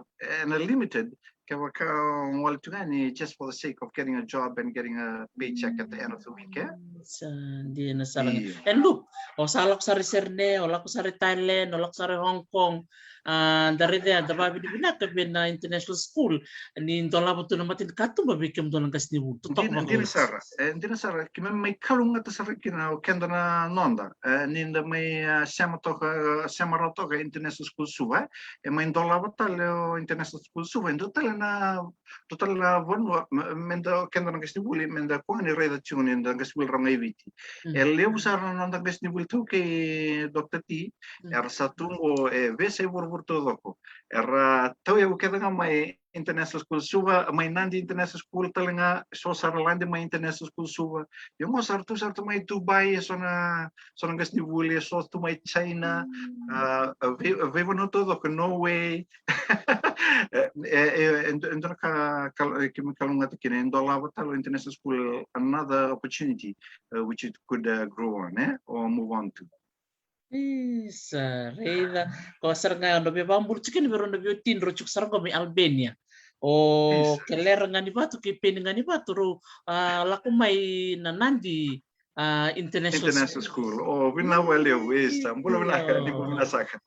an unlimited, kevaka o gole tu ga ni just for the sake of getting a job and getting a paycheck at the end of the week, e? Sa dina sara ga. Io. And look, o sa lako sara i Sydney, o lako sara i Thailand, o lako sara i Hong Kong, a, da raica ya, da vakavinavinaka vei na international school ni dolava tu na matanikatuba vei kemudou na qasenivuli. Totoka vakaoti. Dina, dina sara. E, dina sara. Keimami mai kalougata sara kina o keda na noda, e, ni da mai, a, sema toka, sema rawa toka International School Suva, e. E mai dolava tale o International School Suva, e dua tale na, dua tale na vanua, me, me da, keda na qasenivuli, me da kua ni raica tiko ni da qasenivuli rawa ga i Viti. Mm. E levu sara na noda qasenivuli tu kei Doctor T, era sa tu qo e veiyasai vuravura taucoko. Era tauyavu kece ga mai International School Suva, mai Nadi International School tale ga, so sa ra lade mai International School Suva. Ia qo sa ra tu, sa ra tu mai Dubai, e so na, so na qasenivuli, e so tu mai China, a, a vei, a veivanua taucoko, Norway. E, e, e, e dua na ka, ka, e, keimami kalougata kina, e dolava tale o International School another opportunity, uh, which it could, uh, grow on, e, or move on to. Isa, raica. Ko sara ga na veivakabula tiko kina vei rau na veiwatini rau tiko sara qo mai Albania. O Kelera Ganivatu kei Peni Ganivatu rau, a, lako mai na Nadi, a, International School. O, vinaka vakalevu, isa. Bula vinaka, ni bula vinaka saka.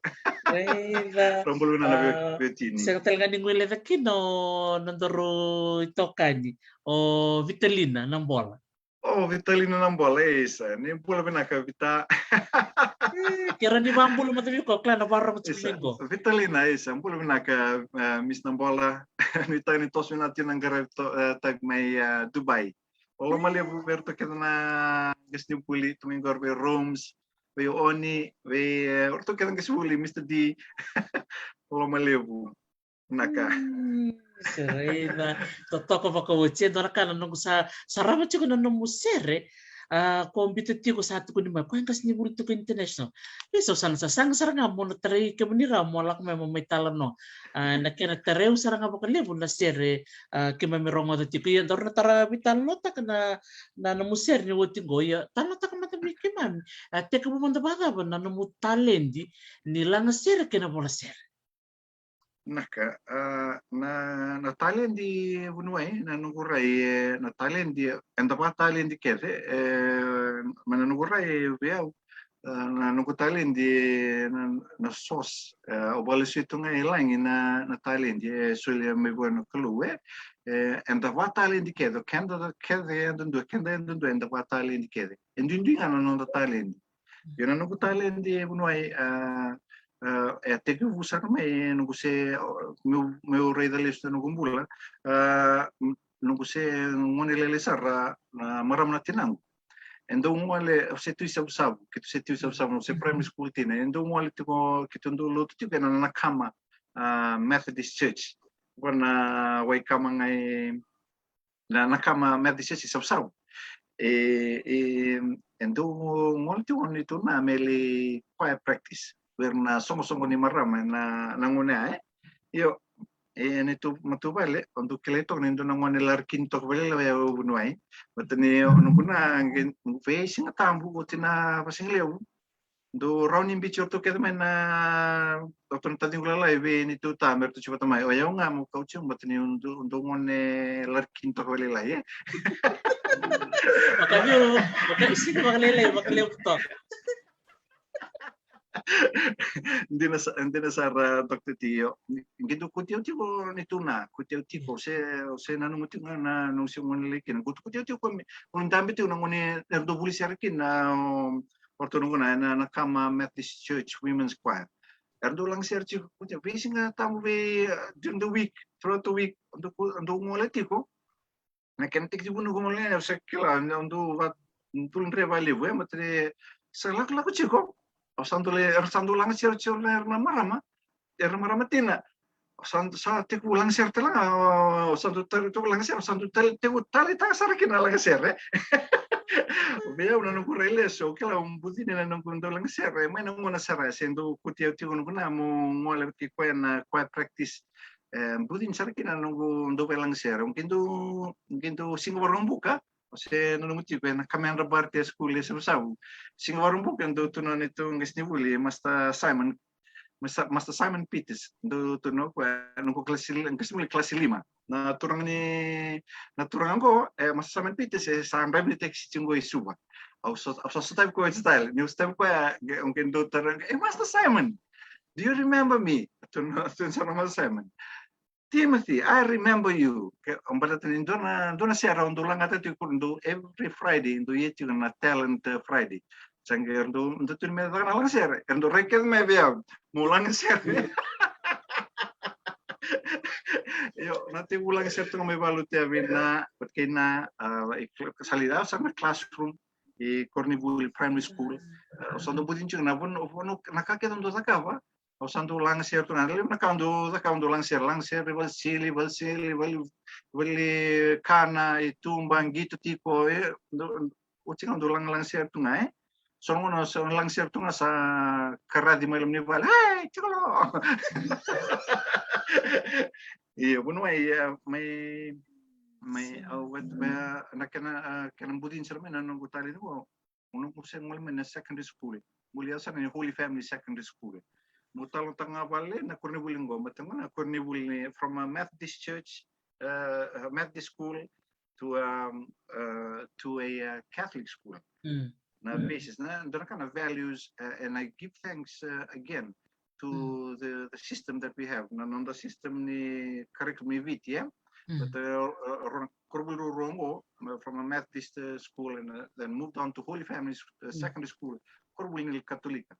Raica. Rau bula vinaka na veiwatini. Sega tale ga ni guileca kina o nodaru itokani, o Vitalina Nabola. O, Vitalina Nabola, e, isa. Ni bula vinaka, Vita. E, ke rawa ni vakabula mada vei koya, kila na vakarorogo tiko mai qo. Vitalina, isa. Bula vinaka, e, Miss Nabola. Nuitaka ni toso vinaka tiko na qaravi, e, taki mai, e, Dubai. Loma levu vei ratou kece na qasenivuli tu mai qori, vei Roms, vei Oni, vei, e, ratou kece na qasenivuli, Mister D. Loma levu. Na ka. Mm, sere, na totoka vakaoti. E dua na ka na noqu sa, sarava tiko na nomu sere. A, ko biuta tiko sa tukuni mai, ko e qasenivuli tiko international. Isa, au sa na sasaga sara ga mo na tarai kemuni rawa mo lako mai mo mai talanoa. A, na kena tarai au sara ga vakalevu na sere, a, keimami rogoca tiko. Ia, daru na tara veitalanoataka na, na nomu sere ni oti qo. Ia, talanoataka mada vei keimami. A, tekivu mada vakacava na nomu taledi ni lagasere kei na volasere? Na ka, a, na, na taledi vuniwai, na noqu rai, e, na taledi, eda vakataledi kece, e, ma na noqu rai vei au, a, na noqu taledi, na, na source, e, au vakalesui tu ga i lagi na, na taledi, e solia mai vua na Kalou, e, e, eda vakataledi kece, o keda kece yadudua, keda yadudua, eda vakataledi kece. E duidui ga na noda taledi. Ia na noqu taledi e vuniwai, a, a, e tekivu sara mai noqu se, o, meu, meu raica lesu na noqu bula, a, m-, noqu se gone lailai sara na marama na tinaqu. E dau gole, au se tu i Savusavu, keitou se tu i Savusavu, au se primary school tina. E dau gole tiko, keitou dau lotu tiko ena Nakama, a, Methodist Church. Qo na Waikama ga i, na, Nakama Methodist Church i Savusavu. E, e, e dau gole tiko o neitou na me lai choir practice. Vei ira na soqosoqo ni marama na, na gauna ya, e. Io, e, neitou matavuvale, au dau kilai toka ni dua na gone lari kina toka vakalailai o vuniwai. Baleta ni o noqu na, qai, vei Sigatabu, oti na vasigalevu. Dau rawa ni biuti iratou kece mai na, ratou na taciqu lalai vei neitou ta, me ratou tiko vata mai. O yau ga meu kauti au, baleta niu dau, dau gone lari kina toka vakalailai, e. Vakaviu, vakaviu sega vakalailai, vakalevu toka. Dina sa-, dina sara, Doctor Tio. Qai dau kauti au tiko neitou na, kauti au tiko, se, se nanuma tiko ga na, na noqu se gone lailai kina. Kauti, kauti au tiko, me, au dabe tiko na gone, era dau vuli sere kina, o, o ratou noqu na, na, Nakama Methodist Church Women's Choir. Era dau lagasere tiko, kauti au, vei Sigatabu, vei, uh, during the week, throughout the week, au dau, au dau gole tiko. Na kena tekitekivu noqu gole, au sa kila, au dau va-, dau dredre vakalevu, e, baleta ni sa lakolako tiko. Au sa dau lai, era sa dau lagasere tiko na, era na marama, era na marama tina. Au sa, sa tekivu lagasere tale ga, au sa dau tale, tekivu lagasere, au sa dau tale, tekivu taleitaka sara kina na lagasere. Vei au na noqu rai lesu, au kila au bucini na noqu dau lagasere, mai na gauna sara, se dau kauti au tiko noqu na meu gole vata kei koya na choir practice. E, bucini sara kina na noqu dau veilagasere. Au qai dau, qai dau Siga Vakaraubuka, au se nanuma tiko ena Commander Barker School e Savusavu. Siga Vakaraubuka dau tu na neitou qasenivuli, Master Simon, Master, Master Simon Peters, dau tu na o koya, noqu kalasi, qasenivuli kalasi lima. Na turaga ni, na turaga qo, e, Master Simon Peters, e sa draiva ni taxi tiko qo i Suva. Au sa, au sa sotavi koya oti tale, niu sotavi koya, qai, au qai dau taroga, "E, Master Simon, do you remember me?" Tukuna, tukuna sara o Master Simon, "Timothy, I remember you." Ke, au baleta ni dua na, dua na sere au dau lagata tiko, dau every Friday, dau ia tiko na Talent, uh, Friday. Sa qai era dau, dau tukuni me caka na lagasere, era dau rai kece mai vei au meu lagasere. Io, na tekivu lagasere tu ga mai valuti a vei na, but kei na, uh, i cl-, sa lai, sa na classroom i koronivuli primary school. Uh, au sa dau bucini tiko na vanua, vanua, na ka kece au dau cakava, au sa dau lagasere tu ga. Levu na ka au dau cakava, au dau lagasere, lagasere, vale sili, vale sili, vale, vale kana, i tuba, qito tiko, e, dau, oti ga au dau laga, lagasere tu ga, e. So na gauna, so na lagasere tu ga sa karaci mai loma ni vale, "Hey, tiko lo!" Io, vanua, ia, mai, mai, au, na kena, a, kena bucini sara mai na noqu taledi qo. Au noqu se gole mai na secondary school. Gole au sara na Holy Family Secondary School. Meu talanoataka ga vale na koronivuli qo, baleta qo na koronivuli from a Methodist church, uh, Methodist school to, um, uh, to a, uh, Catholic school. Mm. Na basis, na, dua na ka na values, uh, and I give thanks, uh, again to the, the system that we have. Na noda system ni curriculum i Viti, e? But, uh, uh, ro-, koronivuli ruarua qo, uh, from a Methodist, uh, school and, uh, then moved on to Holy Family, uh, Secondary School, koronivuli ni Katolika.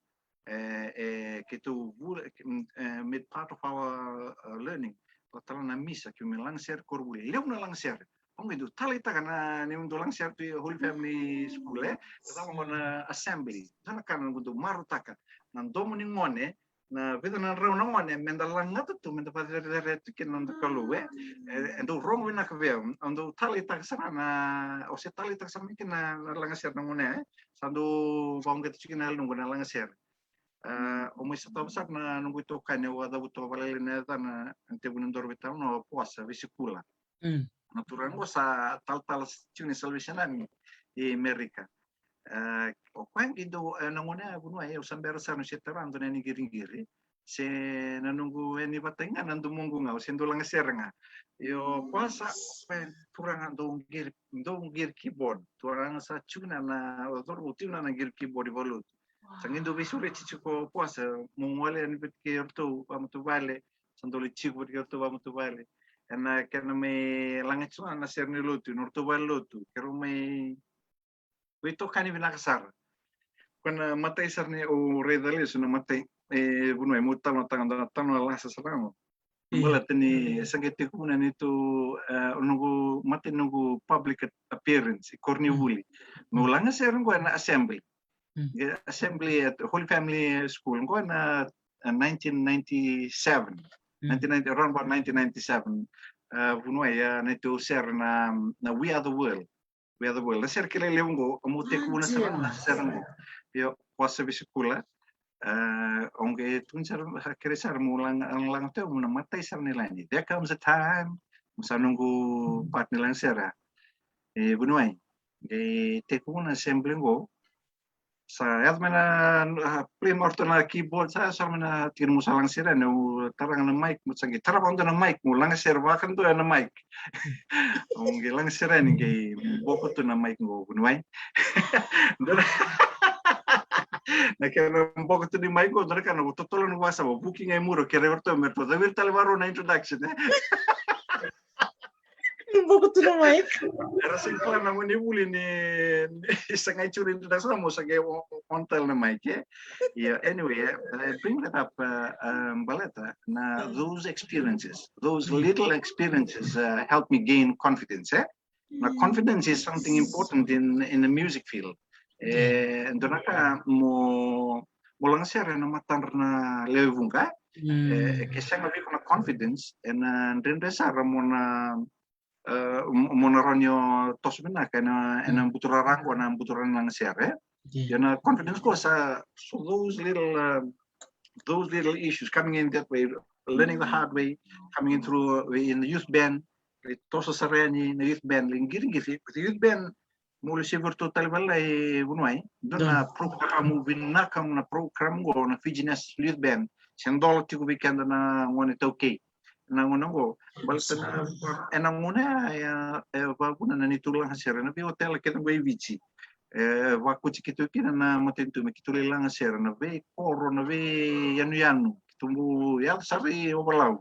E, e, keitou vula, e, made part of our, uh, learning. Vakatale na misa, keimami lagasere koronivuli. Levu na lagasere. Au qai dau taleitaka na, ni dau lagasere tu i Holy Family School, e. Sa cava qo na assembly. Sa na ka na noqu dau marautaka. Na domo ni gone, na vica na drau na gone, meda lagata tu, meda vacerecerei tu kina na noda Kalou, e. E, e dau rogo vinaka vei au. Au dau taleitaka sara na, au se taleitaka sara mai kina na, na lagasere na gone, e. Sa dau vauqeta tu kina na yaloqu na lagasere. A, au mai sotava sara na noqu itokani, au a cavuta vakalailai na yacana, na tevu ni doro vei tau na Poasa Vesikula. Mm. Na turaga qo sa talatala tiko ni Salvation Army i Amerika. A, o koya qai dau, e, na gauna ya, Vuniwai, au sa bera sara niu se tara dua na yani qiriqiri. Se na noqu yani vata ga na domoqu ga, au se dau lagasere ga. Io, koya sa, o koya turaga dau qiri, dau qiri keyboard. Turaga sa tiko na, na, o coro tiko na, na qiri keyboard i valenilotu. Sa qai dau veisureti tiko o Poasa, meu gole yani vata kei ratou vamatavuvale, sa dau lai tiko vata kei ratou vamatavuvale. Ena kena mai laga tiko na sere ni lotu, na ratou valenilotu, keirau mai veitokani vinaka sara. Ko na imatai sara ni au raica lesu na imatai, e, Vuniwai, meu talanoataka, dua na talanoa lasa sara ga. Io. Baleta ni sa qai tekivu na neitou, e, noqu, imatai noqu public appearance i koronivuli. Mm. Meu lagasere qo ena assembly. Mm. E, assembly at Holy Family School qo na, e, nineteen ninety-seven. Mm. Nineteen ninety, around about nineteen ninety-seven. E, Vuniwai, e, neitou sere na, na We Are the World. We Are the World. Na sere kilai levu qo, au tekivu na sere, na sere qo. Io, Poasa Vesikula. E, au qai tukuna sara, kerei sara meu laga, laga tu, meu na imatai sara ni lagi. There comes a time. Sa noqu part ni lagasere. E, Vuniwai. Qai tekivu na assembly qo. Sa yaco mai na, a, play mai o ratou na keyboard, sa yaco sara mai na tiki ni meu sa lagasere, au tara ga na mic, meu sa qai tara vakadua na mic, meu lagasere vakadua ena mic. Au qai lagasere yani qai boko tu na mic qo, Vuniwai. Dua na, na kena boko tu ni mic qo, dua na ka na totolo na vakasama, vuki ga i muri, kerei ratou me ratou caviri tale vakarau na introduction, e. Boko tu na mic. Era sega ni kila na gone vuli ni, ni sa qai tiko na introduction, mo sa qai on, on tale na mic, e. Yeah, anyway, e, I bring that up, e, e, baleta na, mm, those experiences, those, mm, little experiences, e, help me gain confidence, e. Na, mm, confidence is something important in, in the music field. E, dua na ka mo, mo lagasere ena matadra na lewe vuqa. Mm. E, ke sega vei iko na confidence, ena dredre sara mo na, e, mo, mo na rawa ni o toso vinaka ena, ena, mm, buturara qo, na buturara ni lagasere. Yeah. Ia na confidence qo sa, so those little, e, those little issues coming in that way, learning the hard way, coming in through, e, in the youth band, e toso sara yani na youth band, lai qiriqiri, the youth band, meu lai sivia ratou tale vakalailai, Vuniwai. Dua na program vinaka, na program qo na Fiji National Youth Band. Se dola tiko vei keda na gone iTaukei. Na gauna qo, baleta na, ena gauna ya, e, e, vakavuna na neitou lagasere ena veiotela kece qo i Viti. E, vakoti keitou kina na matanitu me keitou lai lagasere ena veikoro, na veiyanuyanu, keitou bau yaco sara i Ovalau.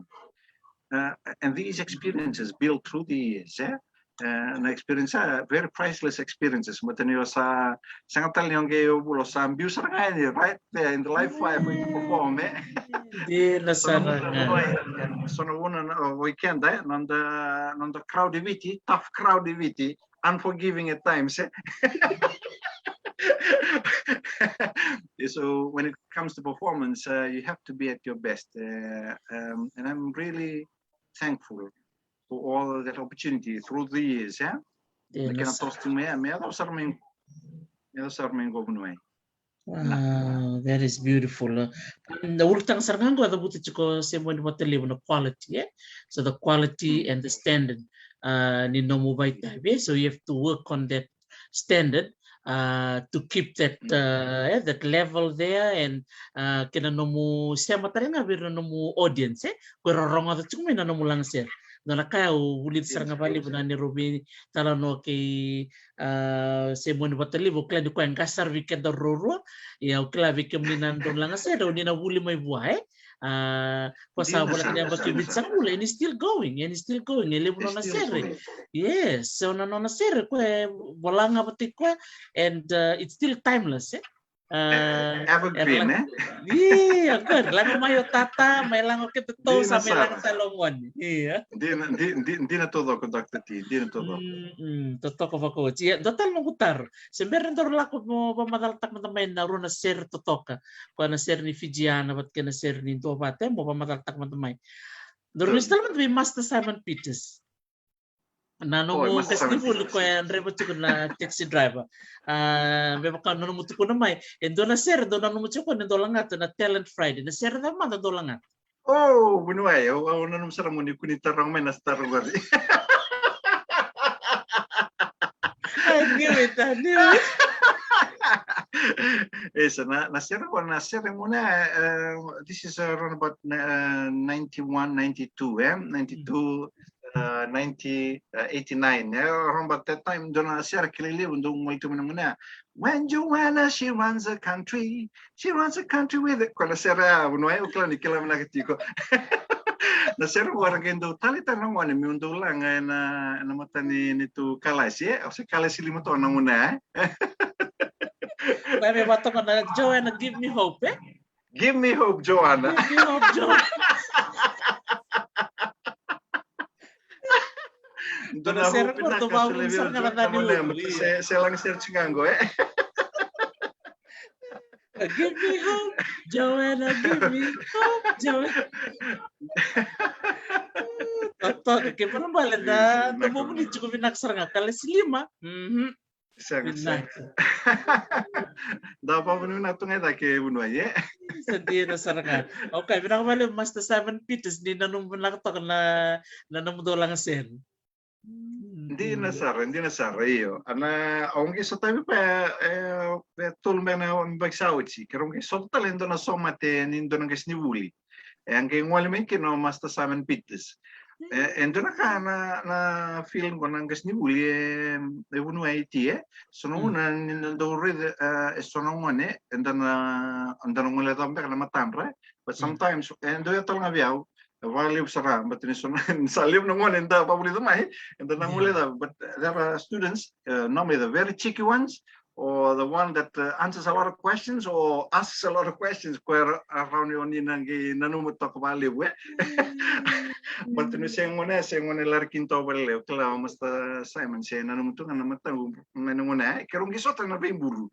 Uh, and these experiences built through the years, e? Uh, na experience, uh, very priceless experiences. Baleta ni o sa, sega tale ni o qai o vula, o sa biu sara ga yani, right there in the live fire for you to perform, e? Dina sara ga. So na vuna, o, o i keda, e? Noda, noda crowd i Viti, tough crowd i Viti, unforgiving at times, e? So when it comes to performance, uh, you have to be at your best. Uh, um, and I'm really thankful for all that opportunity through the years, yeah? Dina sara. Na kena toso tiko mai, me yacova sara mai, me yacova sara mai qo, Vuniwai. Wow, that is beautiful. Na ulutaga sara ga qo e cavuta tiko Sema Vatalevu na quality, e? So the quality, mm, and the standard, uh, ni nomu vakaitavi, e? So you have to work on that standard, uh, to keep that, mm, uh, e, that level there, and, uh, kei na nomu sema tale ga vei ira na nomu audience, e? Ko ira rogoca tiko mai na nomu lagasere. Dua na ka au vulica sara ga vakalevu na neirau veitalanoa kei, uh, Sema Vatalevu, au kila ni koya e qase sara vei keda ruarua. Ia au kila vei kemuni na nodrau lagasere, o ni na vuli mai vua, e? A, koya sa voleka ni yabaki vitusagavulu, and it's still going, and it's still going. E levu nona sere. Yes, so na nona sere, koya e vola ga vata kei koya, and, uh, it's still timeless, e? Ah, evergreen, era la- eh? Io, qori, lako mai o tata, mai lako keda tou, sa mai lako tale o gone. Io. Dina, di-, di-, dina taucoko, Doctor T, dina taucoko. Mm, mm, totoka vakaoti. Ia, dua tale noqu taro. Se bera ni daru lako mo vakamacalataka mada mai na rua na sere totoka. Koya na sere ni Fijiana vata kei na sere ni Duavata, e, mo vakamacalataka mada mai. Daru lesu tale mada vei Master Simon Peters. Na nomu qasenivuli koya e draiva tiko na taxi driver. Ah, me vaka na nomu tukuna mai, e dua na sere dau nanuma tiko ni dau lagata na Talent Friday. Na sere cava mada dau lagata? Oh, vuniwai, au, au nanuma sara mo ni kua ni taroga mai na sere qori. I knew it, I knew it. Isa, na, na sere qo, na sere qo na, uh, this is around about, uh, ninety-one, ninety-two, eh? Ninety-two, uh, ninety, uh, eighty-nine, eh? Around about that time, dua na sere kilai levu dau gole tu mai na gauna. When Joanna, she runs a country, she runs a country with it. Koya na sere ya, vuniwai, au kila ni kila vinaka tiko. Na sere qo era qai dau taleitaka na gone meu dau laga ena, ena mata ni, ni tu kalasi, eh? Au se kalasi lima toka na gauna ya, eh? Koya me vatoka na Joanna, give me hope, eh? Give me hope, Joanna. Give me hope, Joanna. Dua na sere qo, dua na hope vinaka, se levu sara ga na cani lotu, se, se laga sere tiko ga qo, eh? Give me hope, Joanna, give me hope, Joanna. Totoka, kena ibalebale na, na, na, na, na, na, tiko vinaka sara ga, kalasi lima. Mhm. Sega, sega. Vinaka. Da vakavinavinaka tu ga i cake, vuniwai, e? Sa dina sara ga. Okay, vinaka vakalevu Master Simon Peters, ni nanuma vinaka toka na, na nomudou lagasere. Dina sara, dina sara, io. Ana, au qai sotavi koya, e, e tolu beka na yabaki sa oti. Keirau qai sota tale e dua na somate ni dua na qasenivuli. E a qai gole mai kina o Master Simon Peters. E, e dua na ka na, na field qo na qasenivuli, e, e vuniwai, e? So na gauna ni na dau raica, e, e so na gone, e dau na, e dau na guilecava beka na matadra, e? But sometimes e dau yaco tale ga vei au, e vakalevu sara, but ni so na, sa levu na gone eda vakavulica mai, e dau na guilecava, but there are students, e, normally the very cheeky ones, or the one that, uh, answers a lot of questions or asks a lot of questions, koya ra-, rawa ni o ni na qai nanuma toka vakalevu, e? But ni se gone, se gone lari kina toka vakalevu, kila o Master Simon, se nanuma tu ga na mataqu, na gone, e? Keirau qai sota na veibulu.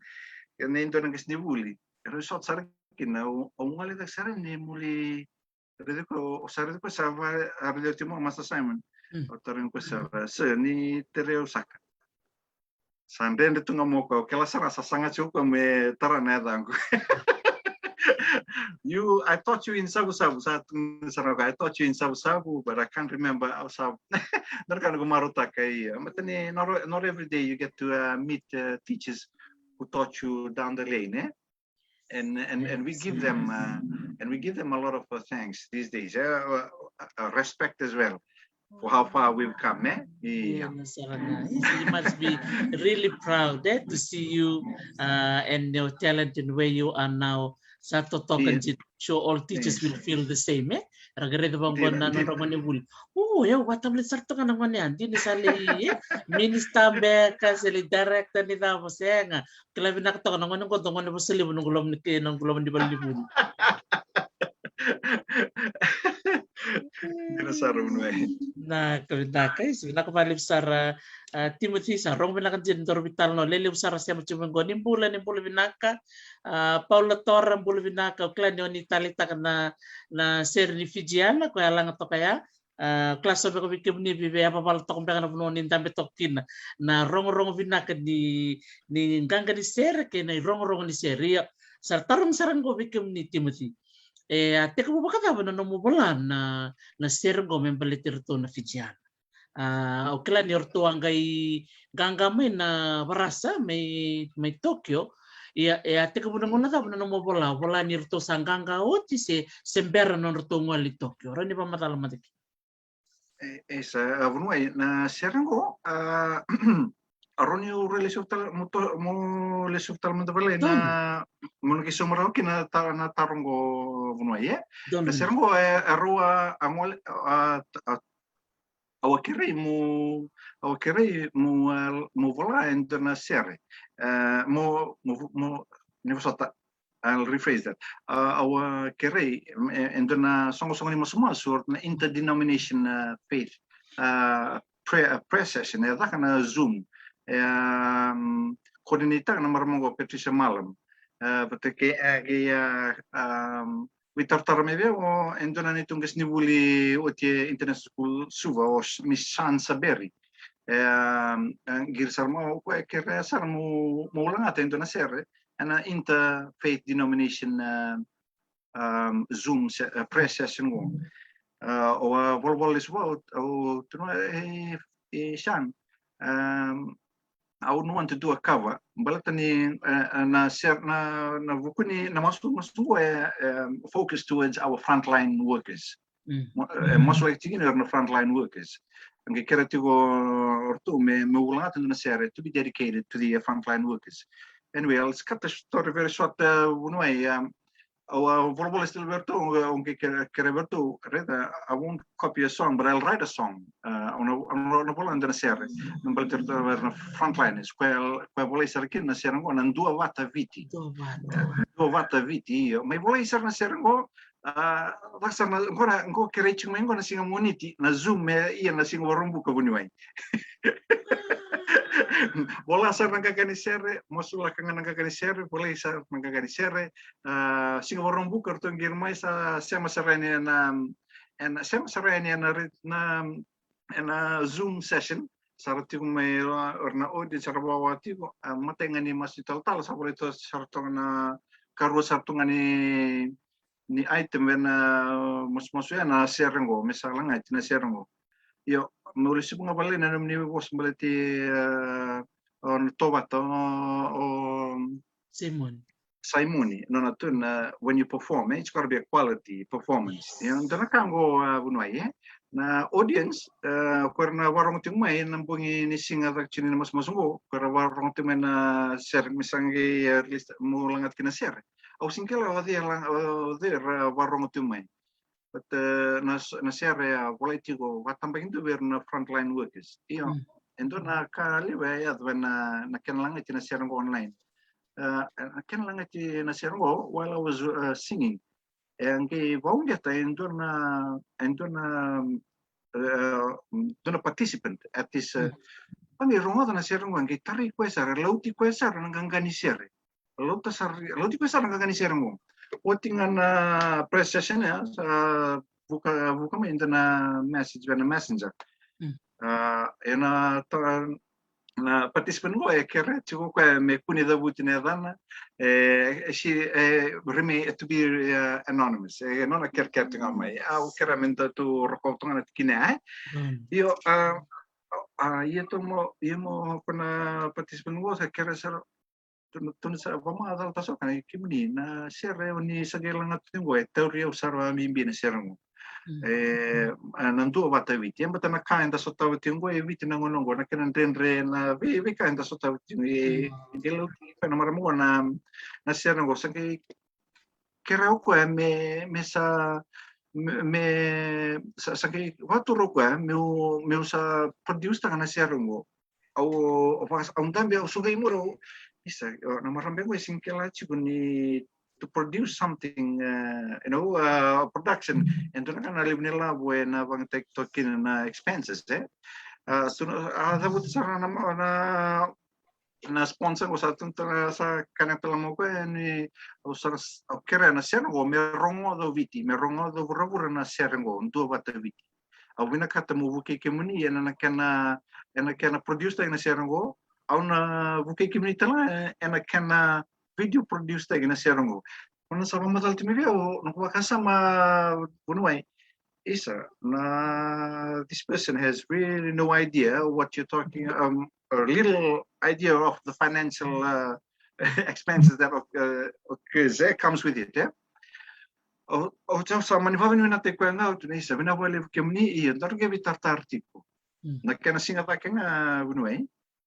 Kei na dua na qasenivuli. Keirau sota sara kina, au, au guilecava sara ni muri Raici koya, o sa raici koya sa va, a raici oti mai o Master Simon. Mm. O tarogi koya sara, "Sir, ni tere au saka?" Sa dredre tu ga mai o koya, o kila sara ga sa saga tiko o koya me tara na yacaqu. "You, I taught you in Savusavu," sa tukuna sara ga, "I taught you in Savusavu, but I can't remember au sa." Na ka noqu marautaka, ia. But ni, not, not every day you get to, uh, meet, uh, teachers who taught you down the lane, e? And, and, and we give them, uh, and we give them a lot of, uh, thanks these days, uh, uh, uh, respect as well for how far we've come, e? Yeah. Dina sara ga. Yes, you must be really proud, e, to see you, uh, and your talent and where you are now. Sa totoka dina. I'm sure all teachers will feel the same, e? Era qai raica vaqo na nodra gonevuli. O, e, au vakatabale sara toka na gone ya, dina sa lai, e, minister beka, se lai director ni cava, sega. Kila vinaka toka na gone qo, dua gone vosa levu noqu loma ni, noqu loma ni valenivuli. Dina sara, vuniwai. Vinaka, vinaka, e, vinaka vakalevu sara, a, Timothy, sa rogo vinaka dina nodaru veitalanoa. Lelevu sara sema tiko mai qo, ni bula, ni bula vinaka. A, Paula Tora, bula vinaka, au kila ni o ni taleitaka na, na sere ni Fijiana, koya e laga toka ya. A, kila so beka vei kemuni, vei, vei yavavala toka beka na vanua ni dabe toka kina. Na rogorogo vinaka ni, ni qaqa ni sere kei na irogorogo ni sere. Ia, sa ra tarogi sara qo vei kemuni Timothy. E a tekivu vakacava na nomu vola na, na sere qo me baleti iratou na Fijiana? A, au kila ni o ratou a qai qaqa mai na varasa mai, mai Tokyo. Ia, e a tekivu na gauna cava na nomu vola? Vola ni ratou sa qaqa oti se, se bera na nodratou gole i Tokyo? Rawa ni vakamacala mada kina. E, e sa, a, vuniwai, na sere qo, a, a rawa ni au lesuva tale, mo to-, mo lesuva tale mada vakalailai na, mo na qai sauma rawa kina na ta-, na taro qo, vuniwai, e? Na sere qo, e, e rau a, a gole, a, a, au a kerei mo, au a kerei mo, a, mo vola e dua na sere. E, mo, mo, mo, ni vosota, I'll rephrase that. Uh, au a kerei, e, e dua na soqosoqo ni masumasu, or na interdenomination, uh, faith, uh, prayer, uh, prayer session, e caka na Zoom. E, um, coordinate-taka na marama qo Patricia Malam. Uh, vata kei, uh, kei, uh, um, veitaratara mai vei au, e dua na neitou qasenivuli oti e International School Suva, o Miss Shan Saberi. E, um, e, qiri sara mai o koya, e kerea sara meu, meu lagata e dua na sere ena interfaith denomination, uh, um, Zoom se-, uh, prayer session qo. Uh, au a volavola lesu vua, au, au tukuna, e, e, Shan, um, I would want to do a cover. Baleta ni, uh, uh, na sere, na, na vuku ni, na masu, masu qo e, um, focus towards our frontline workers. Mm. Mo-, e, masulaki tiko kina o ira na frontline workers. Qai kerea tiko o ratou me, meu lagata e dua na sere to be dedicated to the, uh, frontline workers. Anyway, I'll cut the story very short, uh, vuniwai, um, au a volavola lesu vei ratou, au qai kere, kerea vei ratou, raica, I won't copy a song, but I'll write a song. Uh, au na, au na, au na vola e dua na sere, me baleti iratou o ira na frontliners, koya, koya volai sara kina na sere qo, na Duavata Viti. Duavata. Duavata Viti, io. Mai volai sara na sere qo, a, caka sara na, qo na, qo kerei tiko mai qo na siga Moniti, na Zoom, e, ia na siga Vakaraubuka vuniwai. Vola sara na qaqa ni sere, masulaka ga na qaqa ni sere, volai sara na qaqa ni sere, a, siga Vakaraubuka ratou qiri mai sa sema sara yani ena, ena, sema sara yani ena re-, na, ena Zoom session, sa ra tiko mai, o ira na audience sa ra wawa tiko, a, matai ga ni masu italatala, sa volai tu sara toka na karua sara tu ga ni, ni item ena masumasu ya na sere qo, me sa lagati na sere qo. Io, meu lesu ga vakalailai na nomuni vosa baleti, e, o na Duavata, o, o Simon. Simon, nona tu na, when you perform, eh, it's gotta be a quality performance. Yes. Io, dua na ka qo, a, vuniwai, e. Na audience, e, ko ira na vakarogo tiko mai, na bogi ni siga caka tiko ni na masumasu qo, ko ira vakarogo tiko mai na sere, me sa qai, e, release, meu lagata kina na sere. Au sega ni kila o cei, o cei era vakarogo tiko mai. But, e, na s-, na sere a volai tiko, vakatabakidua vei ira na frontline workers. Io, e dua na ka levu e yaco ena, na kena lagati na sere qo online. E, na kena lagati na sere qo, while I was, uh, singing, e qai vakauqeta e dua na, e dua na, e, dua na participant at this, e, qai rogoca na sere qo, qai tarai koya sara, lauti koya sara na qaqa ni sere. Lauta sara, lauti koya sara na qaqa ni sere qo. Oti ga na prayer session ya, sa vuka, vuka mai e dua na message vei na messenger. Mm. A, ena ta-, na participant qo e kerea tiko o koya me kua ni cavuti na yacana, e, e, she, e, remain, e, to be, e, anonymous. E nona kerekere tiko ga mai. Au kerea me datou rokova toka ga na tikina ya, e. Mm. Io, a, a, ia tu mo, ia mo ko na participant qo sa kerea sara, tukuna, tukuna sara, vakamacalataka sara ga vei kemuni na sere o ni sa qai lagata tiko qo, e tauri au sara vakabibi na sere qo. Mm. E, a, na Duavata Viti. E baleta na ka eda sotava tiko qo e Viti na gauna qo, na kena dredre, na vei, veika eda sotava tiko. E, mm, e lauti koya na marama qo na, na sere qo, sa qai kerea o koya me, me sa, me, me sa, sa qai vakatura o koya meu, meu sa produce-taka na sere qo. Au, au vaka-, au dabe, au suka i muri, au, isa, o, na marama qo e sega ni kila tiko ni to produce something, uh, you know, uh, production. E dua na ka na levu ni lavo ena vakayagataki toka kina na expenses, e. A, so na, a, cavuta sara na, na, na sponsor qo, sa tukuna, sa kaya tale mai o koya ni, au sa, au kerea na sere qo me rogoca o Viti, me rogoca o vuravura na sere qo, Duavata Viti. Au vinakata meu vukei kemuni ena, na kena, ena kena produce-taki na sere qo. Au na vukei kemuni tale ga ena kena video produce-taki na sere qo. Au na sa vakamacala tiko mai vei au, noqu vakasama, vuniwai, isa, na, this person has really no idea what you're talking, um, or little idea of the financial, uh, expenses that, uh, occurs, eh, comes with it, yeah? O, o, sa, sa mani vakavinavinakataki koya ga, au tukuna, isa, vinaka vakalevu kemuni, ia, daru qai veitaratara tiko. Mm. Na kena siga cake ga, vuniwai,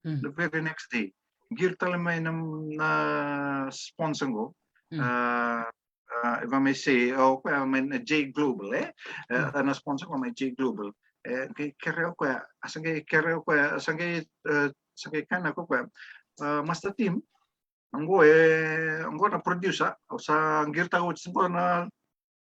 mm, the very next day, qiri tale mai na, na sponsor qo. Mm. A, a, if I may say, o koya mai na J Global, eh? E, mm, na sponsor qo mai J Global. E, qai kerea o koya, a sa qai kerea o koya, a sa qai, e, sa qai kaya o koya, e, Master Tim, Oqo e, oqo na producer, au sa qiritaka oti oqo na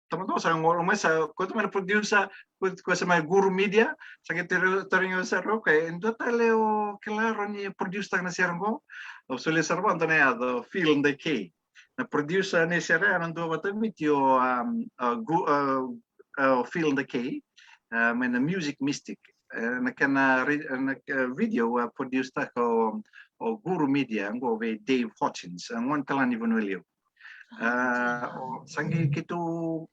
tamata sa qo mai sa, ko tamata na producer, ko, ko sa mai Guru Media, sa qai tore, tore ga sara, okay, e dua tale o kila rau ni produce taka na sere qo, au solia sara vua dua na yaca, Feel the K. Na producer ni sere, na dua vata Viti o, um, uh, Gu-, uh, uh, Feel the K, uh, mai na Music Mystic. Eh, na kena re-, na, eh, video a produce taka o, o Guru Media, qo vei Dave Hutchins, a gone tale ni Vanua Levu. Ah, o, sa qai keitou,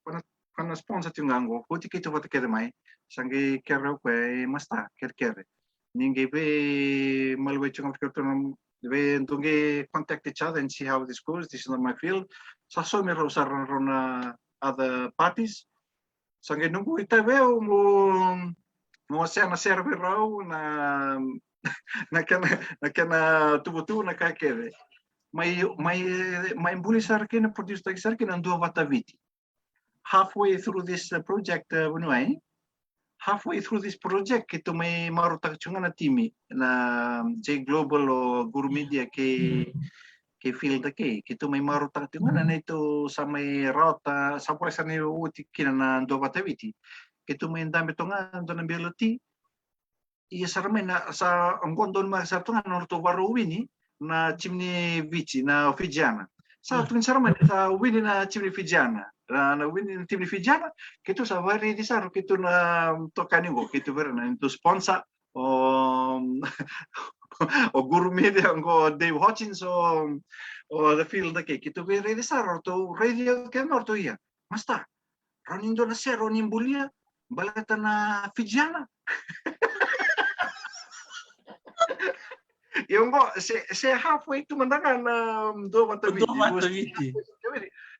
ko na, ko na sponsor tiko ga qo, kauti keitou vata kece mai, sa qai kerea o koya, e, master, kerekere. Ni qai vei, malua tiko ga vata keitou na, vei, dou qai contact each other and see how this goes, this is not my field. Sa saumi rau sara rau na other parties. Sa qai noqu itavi au mo, mo wasea na sere vei rau na, na kena, na kena tuvatuva na ka kece. Mai, mai, mai buli sara kina, produce taki sara kina na dua vata Viti. Halfway through this, uh, project, uh, Vanua, e? Halfway through this project, keitou mai marautaka tiko ga na timi, na J Global o Guru Media kei, kei Feel the K. Keitou mai marautaka tiko ga na neitou sa mai rawata, sa voleka sara ni oti kina na dua vata Viti. Keitou mai dabe toka ga dua na belo ti. Ia sara mai na, sa qo donumaka sara toka ga na nodratou vakarau wini na timi ni Viti, na Fijiana. Sa tukuni sara mai sa wini na timi ni Fijiana. Na, na wini na timi ni Fijiana, keitou sa vakaraici sara keitou na itokani qo, keitou vei ira na neitou sponsor, o, o Guru Media qo, Dave Hutchins, o, o the Feel the K. Keitou via raici sara, ratou raici au kece, ratou ia, master, rawa ni dua na sere o ni bulia baleta na Fijiana? Ia qo, se, se halfway tu mada ga na dua vata Viti. Dua vata Viti.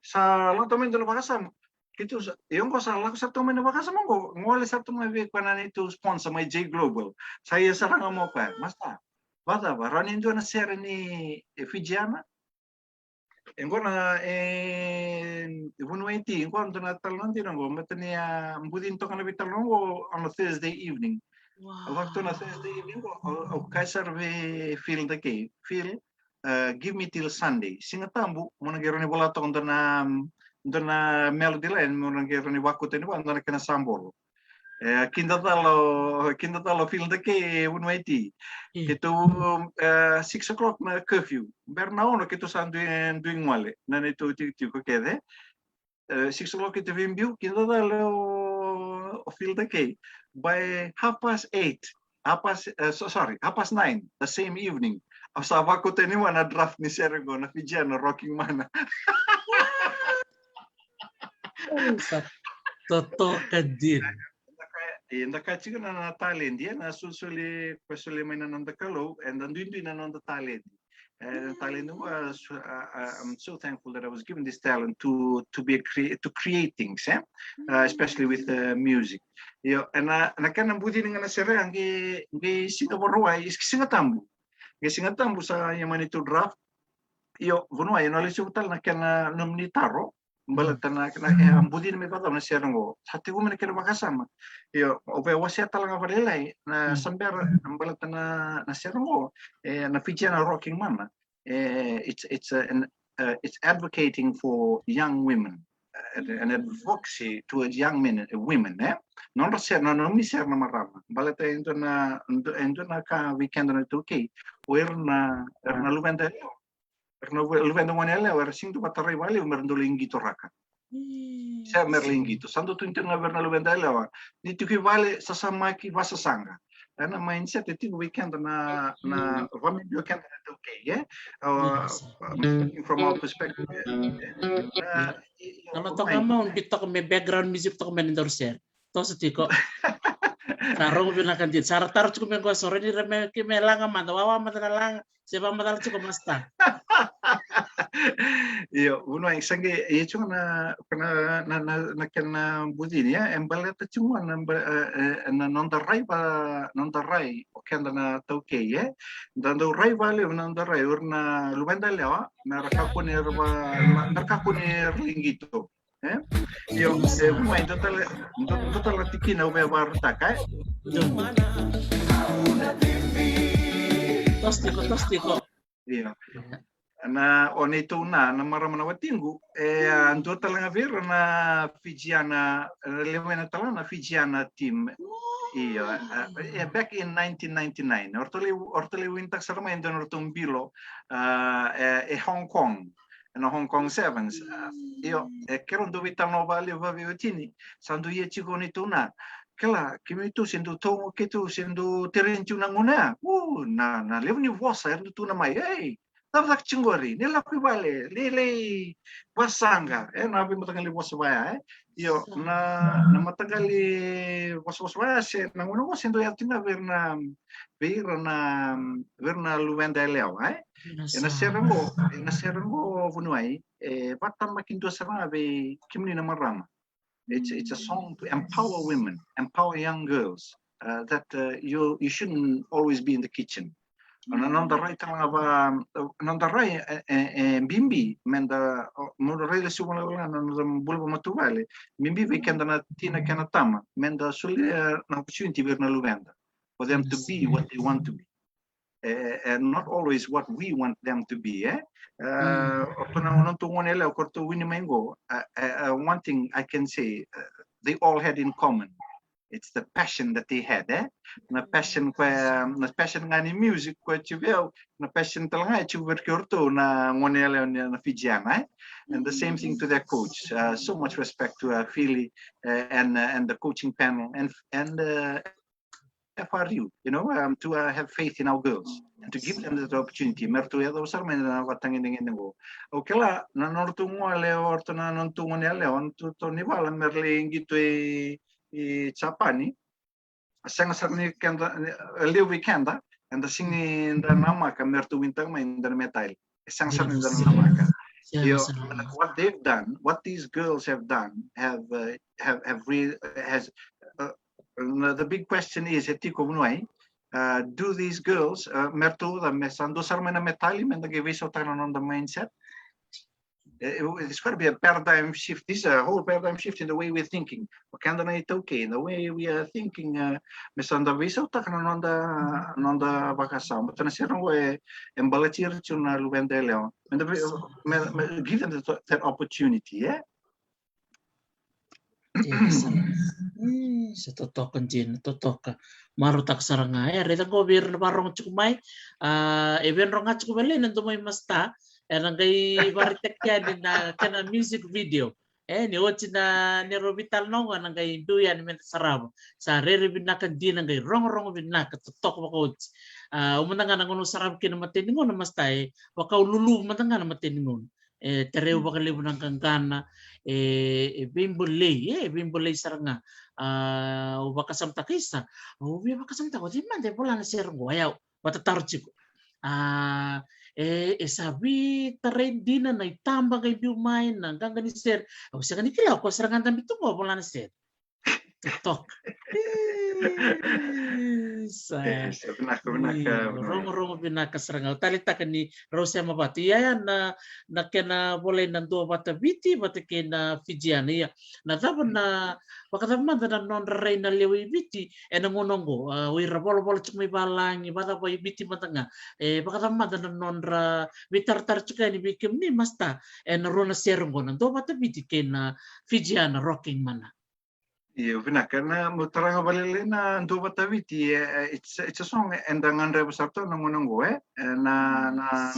Sa lako mai dua na vakasama. Keitou sa, ia qo sa lako sara tu mai na vakasama qo, gole sara tu mai vei koya na neitou sponsor mai J Global. Sa ia sara ga mai o koya, master, vakacava, rawa ni dua na sere ni, e, Fijiana? E qo na, e, Vanua e ti, qo dua na talanoa dina qo, baleta ni a bucini toka na veitalanoa qo on a Thursday evening. Wow. Au lako tu na Thursday evening qo, au, au kaya sara vei Feel the K. Feel, uh, give me till Sunday. Siga Tabu, mo na qai rawa ni vola toka dua na, dua na melody line, mo na qai rawa ni vakauta yani vua dua na kena sabolo. E, kidacala o, kidacala o Feel the K, Vanua e ti. Mm. Keitou, e, six o'clock na curfew. Bera na ono keitou sa dui, dui gole na neitou tikotiko kece. E, six o'clock keitou veibiu, kidacala o, o Feel the K. By half past eight, half past, e, so-, sorry, half past nine the same evening, au sa vakauta yani vua na draft ni sere qo, na Fijiana Rocking Mana. Sa totoka dina. Eda kaya, eda kaya tiko na, na taledi, e, na solisoli, ko solia mai na noda Kalou, eda duidui na noda taledi. E, na taledi qo, a, so, a, a, I'm so thankful that I was given this talent to, to be a crea-, to create things, e? Uh, especially with, uh, music. Io, e na, na kena bucini ga na sere, qai, qai Siga Vakarauwai, Siga Tabu. Qai Siga Tabu sa ia mai neitou draft. Io, Vanua, io, na lesu tale na kena nomuni taro. Baleta na, na, e, a bucini me vakacava na sere qo. Sa tekivu mai na kena vakasama. Io, au via wasea tale ga vakalailai, na, mm, sa bera, baleta na, na sere qo, e, na Fijiana Rocking Mana. E, it's, it's, uh, an, uh, it's advocating for young women. Uh, an, an advocacy towards young men, uh, women, e? Nodra sere, na, nomuni sere na marama. Baleta e dua na, e dua na ka vei keda na iTaukei. O ira na, ira na luveda yalewa. Era na luveda gone yalewa, era sega ni dau vatarai vakalevu mera dau lai qitoraka. Mm. Se mera lai qito. Sa dau tukuni tiko ga vei ira na luveda yalewa, ni tiko i vale, sasamaki, vasasaqa. E na mindset e tiko vei keda na, na, mm, vakabibi o keda na iTaukei, e? Uh, yes. Um, from our perspective, e? Uh, na, na toka mai, au qai toka me background music toka mai na daru sere. Toso tiko. Sa rogo vinaka dina. Sa ra taro tiko me qo, so rawa ni ra me, ke me laga mada, wawa mada na laga. Se vakamacala tiko, master. Io, Vanua, e sa qai, e tiko na, na, na, na, na kena bucini, e, e baleta tiko na, e, e, na noda rai va, noda rai o keda na iTaukei, e. Da dau rai vakalevu na noda rai, o ira na luveda yalewa, mera kakua ni ra va, mera kakua ni ra lai qito. E? Io, e, mai, dua tale, dua, dua tale na tikina au via vakarautaka, e? Toso tiko, toso tiko. Io. Na, o neitou na, na marama na watiqu, e a dua tale ga vei ira na Fijiana, e lewena tale ga na Fijiana team. Io, e, e, back in nineteen ninety-nine. O ratou lai, o ratou lai winitaka sara mai e dua na nodratou bilo, a, e, e Hong Kong, na Hong Kong Sevens. A, io, e keirau dau veitalanoa vakalevu vei wetini. Sa dau ia tiko o neitou na, kila, kemuni tu se dau togo keitou se dau tereni tiko na gauna ya. U, na, na levu ni vosa era dau tukuna mai. Ei, cava caka tiko qori, ni lako i vale, ni lai vasaqa, e, na veimataqali vosa vaya, e. Io, na, na mataqali vosavosa vaya se na gauna qo se dau yaco tiko ga vei ira na, vei ira na, vei ira na luveda yalewa, e. E na sere qo, e na sere qo vuniwai, e vakatabakidua sara ga vei kemuni na marama. It's, it's a song to empower women, empower young girls, uh, that, uh, you, you shouldn't always be in the kitchen. Na noda rai tale ga va, na noda rai, e, e, e bibi, meda, o, mo rai lesu valavala na noda bula vakamatavuvale, bibi vei keda na tina kei na tama, meda solia na opportunity vei ira na luveda, for them to be what they want to be. E, e, not always what we want them to be, e? E, o ratou na nodatou gone yalewa, o ratou wini mai qo, e, e, e, one thing I can say, uh, they all had in common. It's the passion that they had, e? Na passion koya, na passion ga ni music koya tiko vei au, na passion tale ga e tiko vei ratou na gone yalewa ni na Fijiana, e? And the same thing to their coach. Uh, so much respect to, uh, Philly, uh, and, uh, and the coaching panel and, and, uh, F R U, you know, um, to, uh, have faith in our girls and to give them that opportunity. Me ratou yacova sara mai na vatagedegede qo. O kila, na nodratou gole, o ratou na nodratou gone yalewa, o ratou ni vala me ra lai qito i, i Japani. Sega sara ni keda, e, levu vei keda, eda sega ni da namaka me ratou winitaka mai e dua na metali. E sega sara ni da namaka. Io, what they've done, what these girls have done, have, uh, have, have re-, has, uh, the big question is, e tiko vuniwai, uh, do these girls, uh, me ratou, me sa dua sara mai na metali, meda qai veisautaka na noda mindset. Eh, it's gotta be a paradigm shift. This is a whole paradigm shift in the way we're thinking. O keda na iTaukei, in the way we are thinking, uh, me sa da veisautaka na noda, noda vakasama. Baleta na sere qo e, e baleti ira tiko na luveda yalewa. Me da vei-, me, me, give them that, that opportunity, yeah? Sa totoka dina, totoka. Marautaka sara ga. E, raica qo vei ira na vakarorogo tiko mai. A, e veidroga tiko vale na domo i Masta. E na qai vakaraitaki yani na kena music video. E, ni oti na neirau veitalanoa qo na qai biu yani meda sarava. Sa rere vinaka dina, qai rogorogo vinaka, totoka vakaoti. A, au mada ga na gauna au sarava kina matai ni gauna Masta, e, vaka au luluvu mada ga na matai ni gauna. E tereu vakalevu na qaqana, e, e veibolei, e veibolei sara ga. A, au vakasamataka isa, au via vakasamataka o cei mada e vola na sere qo, e au vatataro tiko. A, e, e sa veitarai dina na itaba qai biu mai, na qaqa ni sere. Au sega ni kila, o koya sara ga dabe tu qo a vola na sere. Totoka. Isa, e. Sa vinaka, vinaka, vinaka. Rogorogo vinaka sara ga. Au taleitaka ni rau sema vata. Ia, ia na, na kena volai na Duavata Viti vata kei na Fijiana. Ia, na cava na, vakacava mada na nodra rai na lewe i Viti ena gauna oqo? A, o ira volavola tiko mai valagi, vakacava i Viti mada ga? E, vakacava mada na nodra veitaratara tiko yani vei kemuni Masta ena rua na sere oqo, na Duavata Viti kei na Fijiana Rocking Mana? Io, vinaka. Na meu tara ga vakalailai na Duavata Viti, e, e, it's, it's a song eda gadreva sara tu na gauna oqo, e? E, na, na,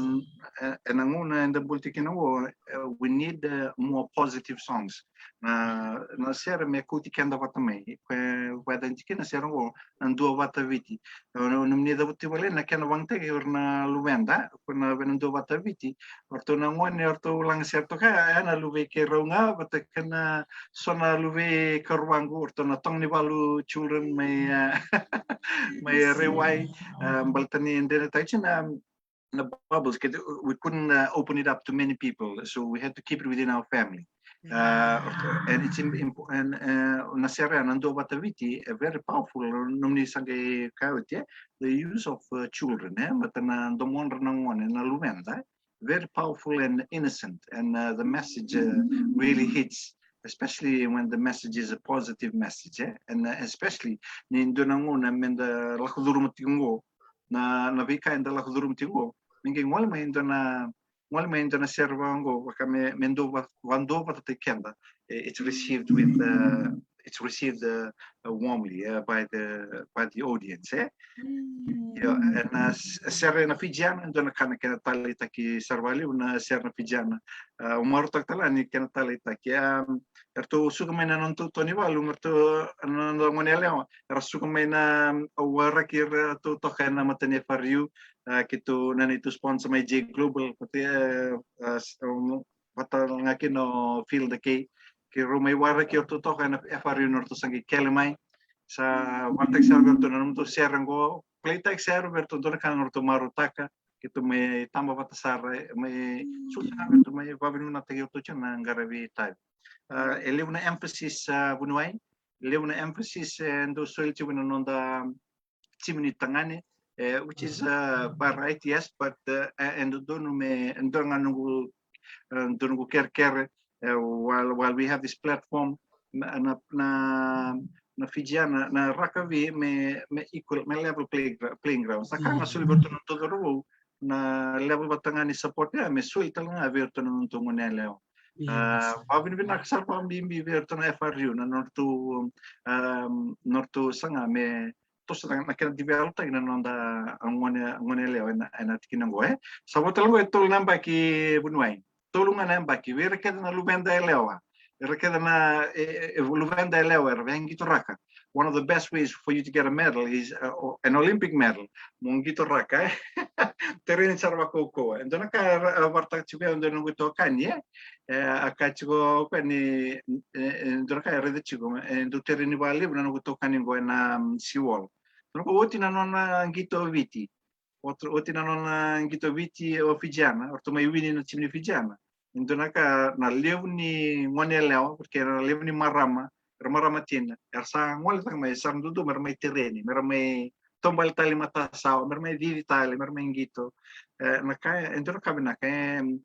e, ena gauna eda bula tiko kina oqo, e, we need, e, more positive songs. Na, na sere me kauti keda vata mai. Koya, koya e dau tiko kina na sere oqo, na Duavata Viti. E, na, na nomuni cavuti vakalailai na kena vakayagataki ira na luveda, ko na vei na Duavata Viti. O ratou na gone, o ratou lagasere toka, e, na luvei keirau ga, vata kei na so na luvei karua vaqo, o ratou na Togonivalu children mai, e, mai Raiwai, e, baleta ni dredre tiko na, na bubbles, keda, we couldn't, uh, open it up to many people, so we had to keep it within our family. Uh, and it's im-, important, uh, na sere na Duavata Viti, e very powerful, nomuni sa qai kaya oti, e, the use of, uh, children, e, baleta na domodra na gone, na luveda, e, very powerful and innocent, and, uh, the message, uh, really hits, especially when the message is a positive message, e, and, uh, especially ni dua na gauna meda lako curuma tiko qo, na, na veika eda lako curuma tiko qo, me qai gole mai e dua na, gole mai e dua na sere vaqo, vaka me, me dua va-, vadua vata kei keda. Eh, it's received with, uh, it's received, uh, uh, warmly, uh, by the, by the audience, eh? Io, ena s-, sere na Fijiana, e dua na ka na kena taleitaki sara vakalevu na sere na Fijiana. Ah, au marautaka tale ni kena taleitaki. Ah, eratou suka mai na nodatou tau ni valu, eratou, na noda gone yalewa, era suka mai na, au waraki iratou toka ena mata ni F R U, ah, keitou na neitou sponsor mai J Global, but, eh, ah, s-, um, vata ga kina o Phil Dakay, keirau mai waraki iratou toka ena F R U, nodratou sa qai kele mai. Sa vakaraitaki sara vei iratou na nomutou sere qo, playtaki sara vei iratou dua na ka nodratou marautaka, keitou mai taba vata sara, mai suka vei iratou, mai vakavinavinakataki iratou tiko na qaravi itavi. Ah, e levu na emphasis, ah, vuniwai, e levu na emphasis, eh, dau soli tiko na noda timi ni tagane, eh, which is, uh, variety, yes, but, uh, e, e dodonu me, e dua ga noqu, uh, dua noqu kerekere, eh, while, while we have this platform, na, na, na, na Fijiana, na rakavi me, me equal, me level play, playing ground. Sa ka ga soli vei iratou na nodatou cauravou, na level vata ga ni support ya, me soli tale ga vei iratou na nodatou gone yalewa. Yes. Ah, vakavinavinaka sara vakabibi vei iratou na F R U, na nodratou, um, nodratou saga me toso na, na kena developtaki na noda gone, gone yalewa ena, ena tikina qo, eh. Sa vo tale qo e tolu na yabaki vuniwai. Tolu ga na yabaki. Vei ira kece na luveda yalewa. Ira kece na, e, e, e, luveda yalewa, era via qitoraka. One of the best ways for you to get a medal is, uh, o-, an Olympic medal. Mo qitoraka, eh. Tereni sara vakaukauwa. E dua na ka, e, e, vakaraitaka tiko e dua na noqu itokani, eh. E, a kaya tiko o koya ni, e, e, dua na ka e raica tiko, e, dau tereni vakalevu na noqu itokani qo ena, mm, Seawall. Dua na ka oti na nona qito o Viti. Oti, oti na nona qito o Viti o Fijiana, eratou mai wini na timi ni Fijiana. E dua na ka na levu ni gone yalewa, porque na levu ni marama, era marama tina, era sa gole tale mai, sa dodonu mera mai tereni, mera mai taubale tale i matasawa, mera mai cici tale, mera mai qito. E, na ka, e dua na ka vinaka, e,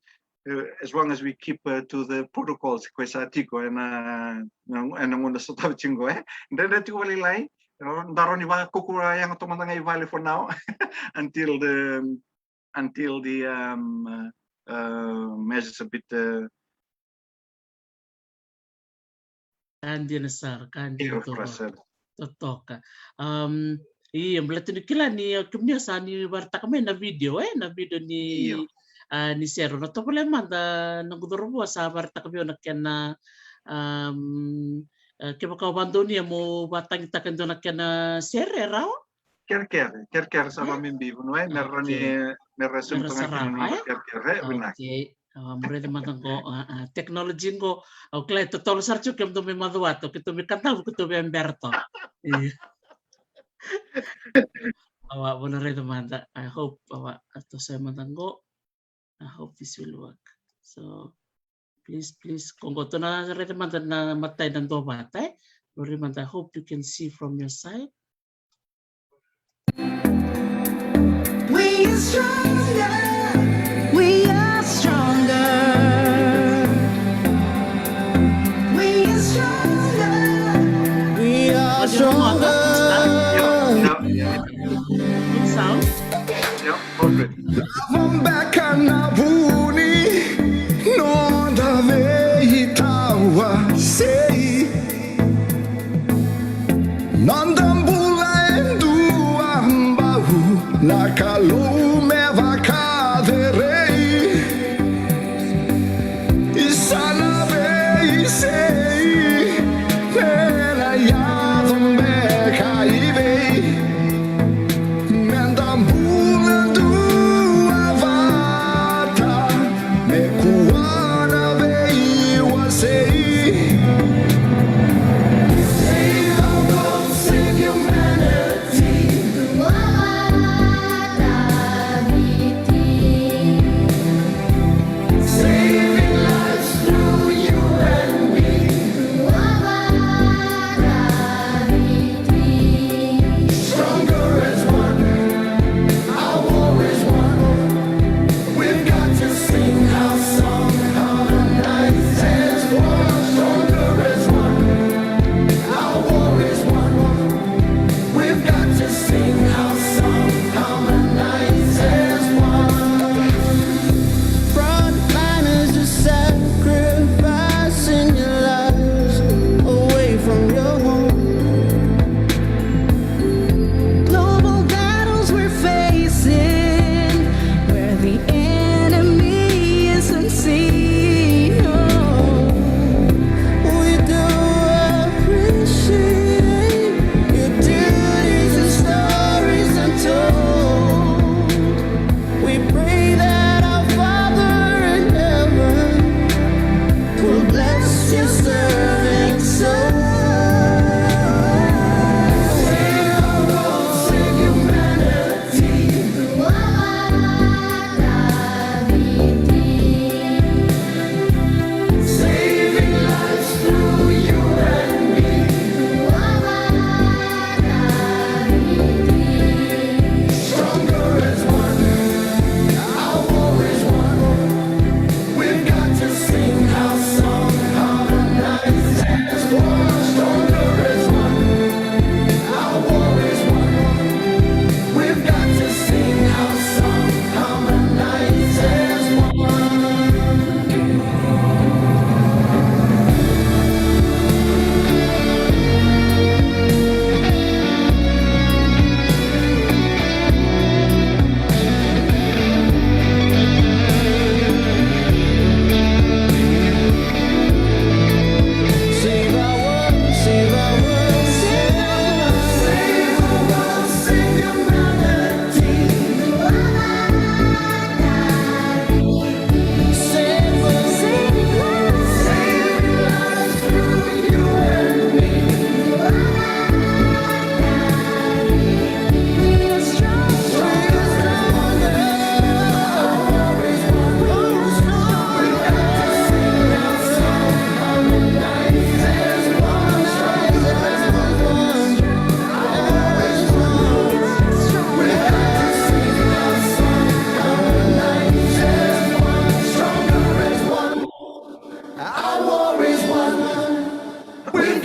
e, as long as we keep, uh, to the protocols, koya sa tiko ena, na, ena gauna sa tau tiko, eh. Dredre tiko vakalailai, e, da rawa ni vakaukauwa yaga toka mada ga i vale for now, until the, until the, um, uh, uh, measures a bit, uh, Ka dina sara, ka dina totoka. Ia, baleta ni kila ni, e, kemuni sa ni vakaraitaka mai na video, e, na video ni, a, ni sere. Na tovolea mada noqu cauravou sa vakaraitaka vei au na kena, um, e, kevaka o vakadonuya mo vakatagitaka e dua na kena sere, e rawa? Kerekere, kerekere sa vakabibi, vanua, e, me rawa ni, me rawa ni sa rawa, e? Kerekere, vinaka. Okay. Au a raica mada qo, a, a, technology qo, au kila e totolo sara tiko kemudou mai Macuata, keitou mai Kadavu, keitou via bera toka. Io. Au a, au na raica mada, I hope, au a, a toso mada qo. I hope this will work. So, please, please, qo, qo, tou na raica mada na imatai na duavata, e? Raica mada, I hope you can see from your side. We are stronger. We are stronger. We are stronger. We are stronger. Good sound. Yep, all good. Lavo beka na vu ni noda veitawasei. Noda bula e duabau, na Kalou me vakacerei. Isa na veisei, me na yaco beka i vei. Meda bula duavata, me kua na veiwasei. Save the world, save humanity. Saving lives through you and me.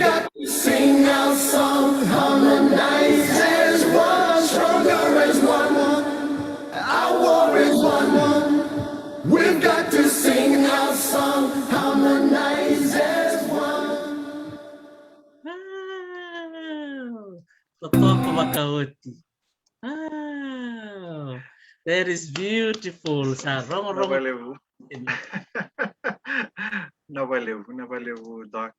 Got to sing our song, harmonize as one, stronger as one. Our war is won. We've got to sing our song, harmonize as one. Wow! Totoka vakaoti. Wow! That is beautiful. Sa rogorogo. Navalevu. Navalevu, navalevu, Doc.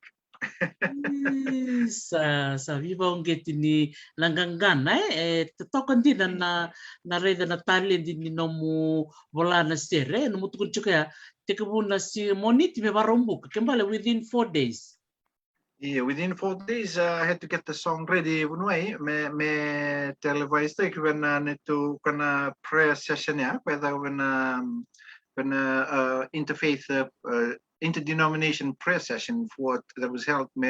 Sa sa vivauqeti ni na qaqana e totoka dina na na raica na taledi ni nomu vola na sere e nomu tukuni tiko ya. Tekivu na si moniti me varau buka ke bale within four days. Yeah, within four days, uh, I had to get the song ready. Vuniwai me me televise taki vena netu kana prayer session ya, whether when um, when uh, uh, interfaith uh, uh, interdenomination prayer session for that was held me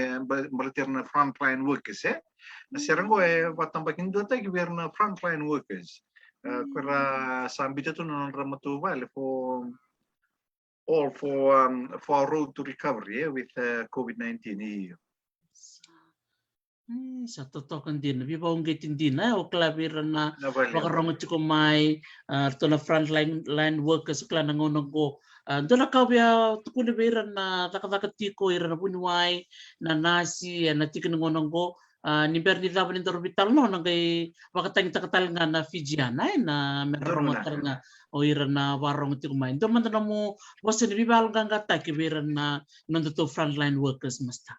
balatir na frontline workers eh. Na sera qo e vatabaki duataki vei ira na frontline workers. Uh, ko ira sa bita tu na nodra matavuvale for all for um, for our road to recovery eh, with uh, COVID nineteen. Io. Sa totoka dina, vivauqeti dina e o kila vei ira na vakarogo tiko mai, ratou na front line, line workers o kila na gauna oqo. Dua na ka via tukuni vei ira na cakacaka tiko, ira na vuniwai, na nasi e na tiki ni gauna oqo. Ni bera ni cava ni daru vitalanoa na qai vakatagitaka tale ga na Fijiana e na me raroga tale ga o ira na vakarogo tiko mai. Dua mada nomu vosa ni vivaloqaqataki vei ira na nodatou front line workers, Master.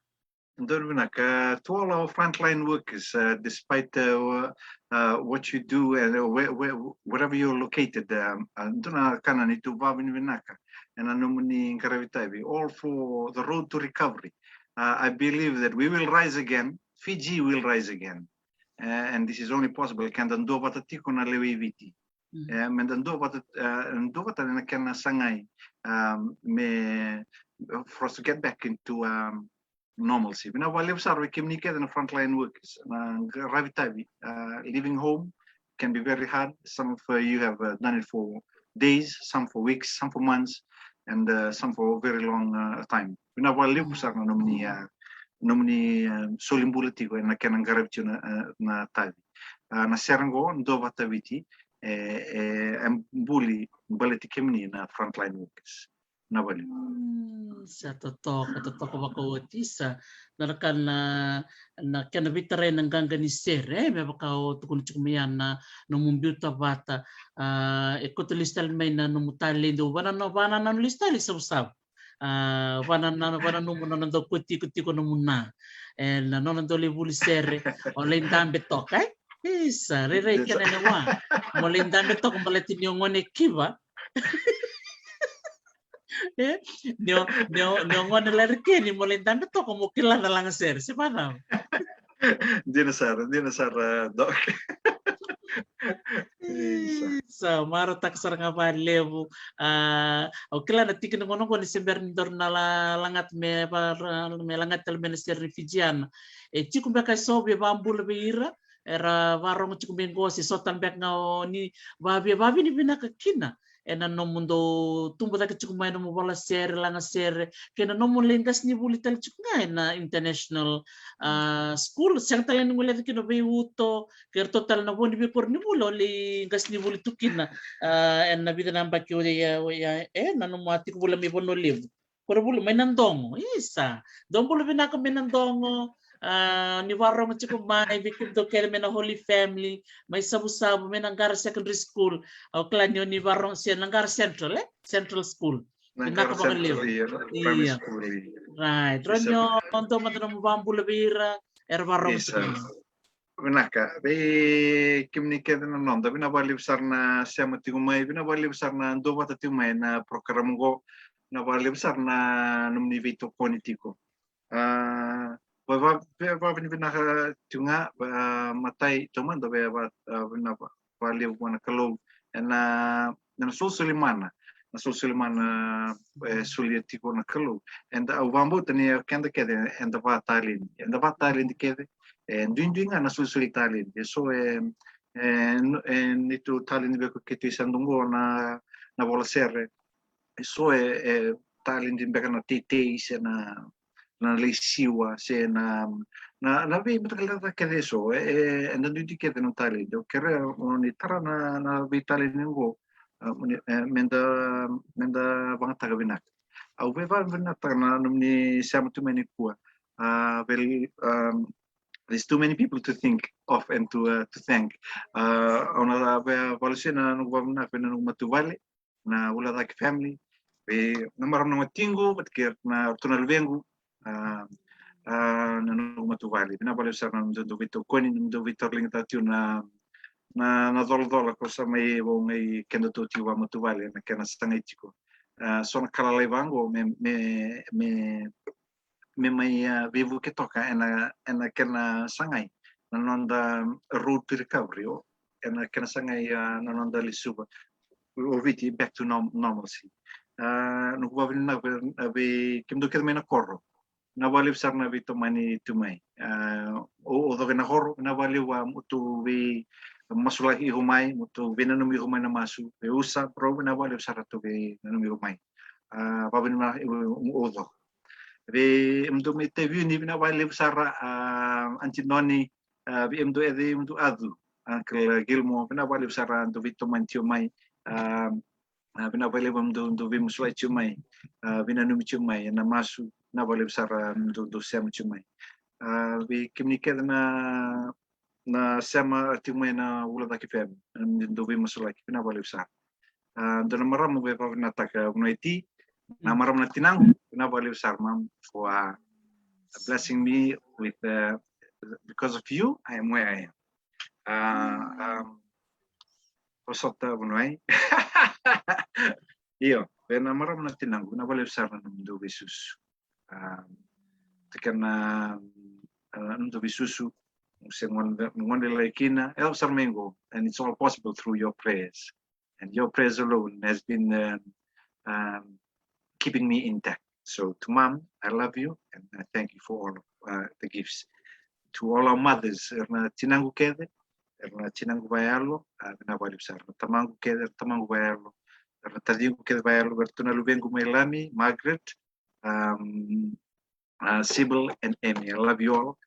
Donu vinaka, to all our frontline workers, uh, despite uh, uh, what you do and uh, where, where, wherever you're located, um, uh, dua na ka na neitou vakavinavinaka ena nomuni qaravi tavi, all for the road to recovery. Uh, I believe that we will rise again, Fiji will rise again. Uh, and this is only possible keda duavata tiko na lewe i Viti. Mm. Uh, meda duavata, uh, duavata na kena sagai, um, me, for us to get back into um, normalcy. Vinaka vakalevu sara vei kemuni kece na frontline workers, na qaravi tavi, uh, leaving home can be very hard. Some of uh, you have uh, done it for days, some for weeks, some for months, and uh, some for a very long uh, time. Vinaka vakalevu sara na nomuni, uh, nomuni uh, soli bula tiko ena kena qaravi tiko na, uh, na tavi. Uh, na sera qo, Duavata Viti, e, e, e buli baleti kemuni na frontline workers. Na vale. Mm, sa totoka, totoka vakaoti sa na raka na na kena veitarai na qaqa ni sere, e, me vaka o tukuna tiko mai ya na nomu biuta vata, a, e koto lesu tale mai na nomu taledi, au vananau, vananau lesu tale i Savusavu. A, vananau, vananau mo nona dau koti iko tiko nomu na. E, na nona dau lai vuli sere, o lai dabe toka, e? Isa, rairai kena ne wa. Mo lai dabe toka baleta ni o gone kiva. E, ni o, ni o, ni o gone lairikeni mo lai dabe toka mo kila na lagasere, se vacava? Dina sara, dina sara, Doc. Sa marautaka sara ga valevu. A, au kila na tiki ni gauna oqo ni se bera ni daru na la, lagata me va, me lagata tale mai na sere ni Fijiana. E tiko beka eso via vabula vei ira era varogo tiko mai qo se so tale beka ga o ni vavia vavinavinaka kina ena nomudou tubu cake tiko mai, nomu vola sere, laga sere, kei na nomu lai qasenivuli tale tiko ga ena international, a, school. Sega tale ni guileca kina vei uto kei ratou tale na vo ni veikoronivuli o lai qasenivuli tu kina, a, ena vica na yabaki oya, oya, e, na nomu a tiko vula mai Vanua Levu. Koronivuli mai Nadogo, isa. Dou bula vinaka mai Nadogo. A, ni varogo tiko mai vei kemudou kece mai na Holy Family, mai Savusavu, mai Naqara Secondary School. Au kila ni o ni varogo se Naqara Central, e? Central School. Vinaka vakalevu. Ia. Right. Drau ni o dou mada nomu vabula vei ira era varogo tiko mai. Vinaka vei kemuni kece na noda, vinaka vakalevu sara na sema tiko mai, vinaka vakalevu sara na duavata tiko mai na program oqo, vinaka vakalevu sara na nomuni veitokoni tiko. A, va, va, va, vavinavinaka tiko ga, a, matai taumada vei, va, a, vinaka vakalevu vua na Kalou ena, ena solisoli mana, na solisoli mana e solia tiko na Kalou. Eda, au vakabauta ni keda kece eda vataledi, eda vataledi kece, e duidui ga na solisoli taledi. E so e, e, e neitou taledi beka keitou i Sadogo na, na vola sere. E so e, e taledi beka na teitei se na, na lai siwa se na, na, na veimataqali cakacaka kece eso, e, e, eda duidui kece na talent. Au kerea mo ni tara na, na veitalent oqo, a, mo ni, e, meda, meda vagataka vinaka. Au via vakavinavinakataka na nomuni sema tu mai nikua. A, very, um, there's too many people to think of and to, uh, to thank. A, au na via vakalesui na noqu vakavinavinaka vei na noqu matavuvale, na Ulacake family, vei na marama na watiqu, vata kei na ratou na luvequ, a, a, na noqu matavuvale. Vinaka vakalevu sara na nomudou veitokoni, nomudou veitaroligitaka tiko na, na, na colacola ko sa mai vou qai keda tu tiko vakamatavuvale ena kena sagai tiko. A, so na ka lalai vaqo me, me, me, me mai, a, veivuke toka ena, ena kena sagai na noda road to recovery, o, ena kena sagai, a, na noda lesuva o Viti back to norm-, normalcy. A, noqu vakavinavinaka vei, vei kemudou kece mai na koro. Vinaka vakalevu sara na veitomani tu mai. A, o, o coke na koro, vinaka vakalevu, a, mo tou veimasulaki iko mai, mo tou veinanumi iko mai na masu. Vei usa, bro, vinaka vakalevu sara tou veinanumi iko mai. A, vakavinavinaka, o, o coke. Vei emudou mai Taveuni, vinaka vakalevu sara, a, Aunty Noni, a, vei emudou, e, vei emudou Acu, Uncle Gilmore, vinaka vakalevu sara dou veitomani tiko mai, a, a, vinaka vakalevu emudou, dou veimasulaki tiko mai, a, veinanumi tiko mai ena masu, vinaka vakalevu sara dou, dou sema tiko mai. A, vei kemuni kece na, na sema tiko mai na Ulacake family, dou veimasulaki, vinaka vakalevu sara. A, dua na marama au via vakavinavinakataka, Vunua Iti, na marama na tinaqu, vinaka vakalevu sara, mom, for, uh, blessing me with, uh, because of you, I am where I am. A, um, vosota, Vunua. Io, vei na marama na tinaqu, vinaka vakalevu sara na nomudou veisusu. A, vata kei na, a, nomudou veisusu, se gone, gone lailai kina, e yaco sara mai qo, and it's all possible through your prayers. And your prayers alone has been, um, um, keeping me intact. So to mom, I love you and I thank you for all of, uh, the gifts. To all our mothers, era na tinaqu kece, era na tinaqu vakayalo, a, vinaka vakalevu sara. Era na tamaqu kece, era na tamaqu vakayalo, era na taciqu kece vakayalo, era tu na luvequ mai Lami, Margaret, um, uh, Sybil and Amy. I love you all.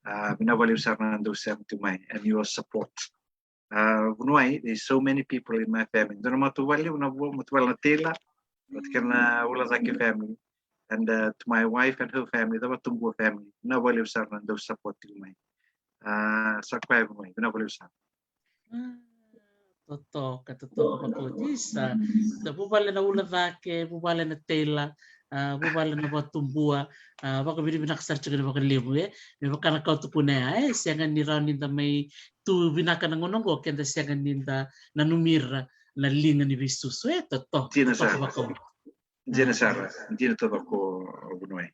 A, vinaka vakalevu sara na dou sema tu mai and your support. A, Vunua, there's so many people in my family. Dua na matavuvale, na vua, matavuvale na Taylor, vata kei na Ulacake family. And, uh, to my wife and her family, the Vatumbua family. Vinaka vakalevu sara na dou support tiko mai. A, sa koya, Vunua, vinaka vakalevu sara. A, totoka, totoka vakauti sa. Da vuvale na Ulacake, vuvale na Taylor, a, vuvale na Vatumbua, a, vakavinavinaka sara tiko ni vakalevu, e. Me vaka na ka au tukuna ya, e, sega ni rawa ni da mai tu vinaka na gauna oqo ke da sega ni da nanumi ira na liga ni veisusu, e, totoka, totoka vakauti. Dina sara, dina taucoko, Vunua.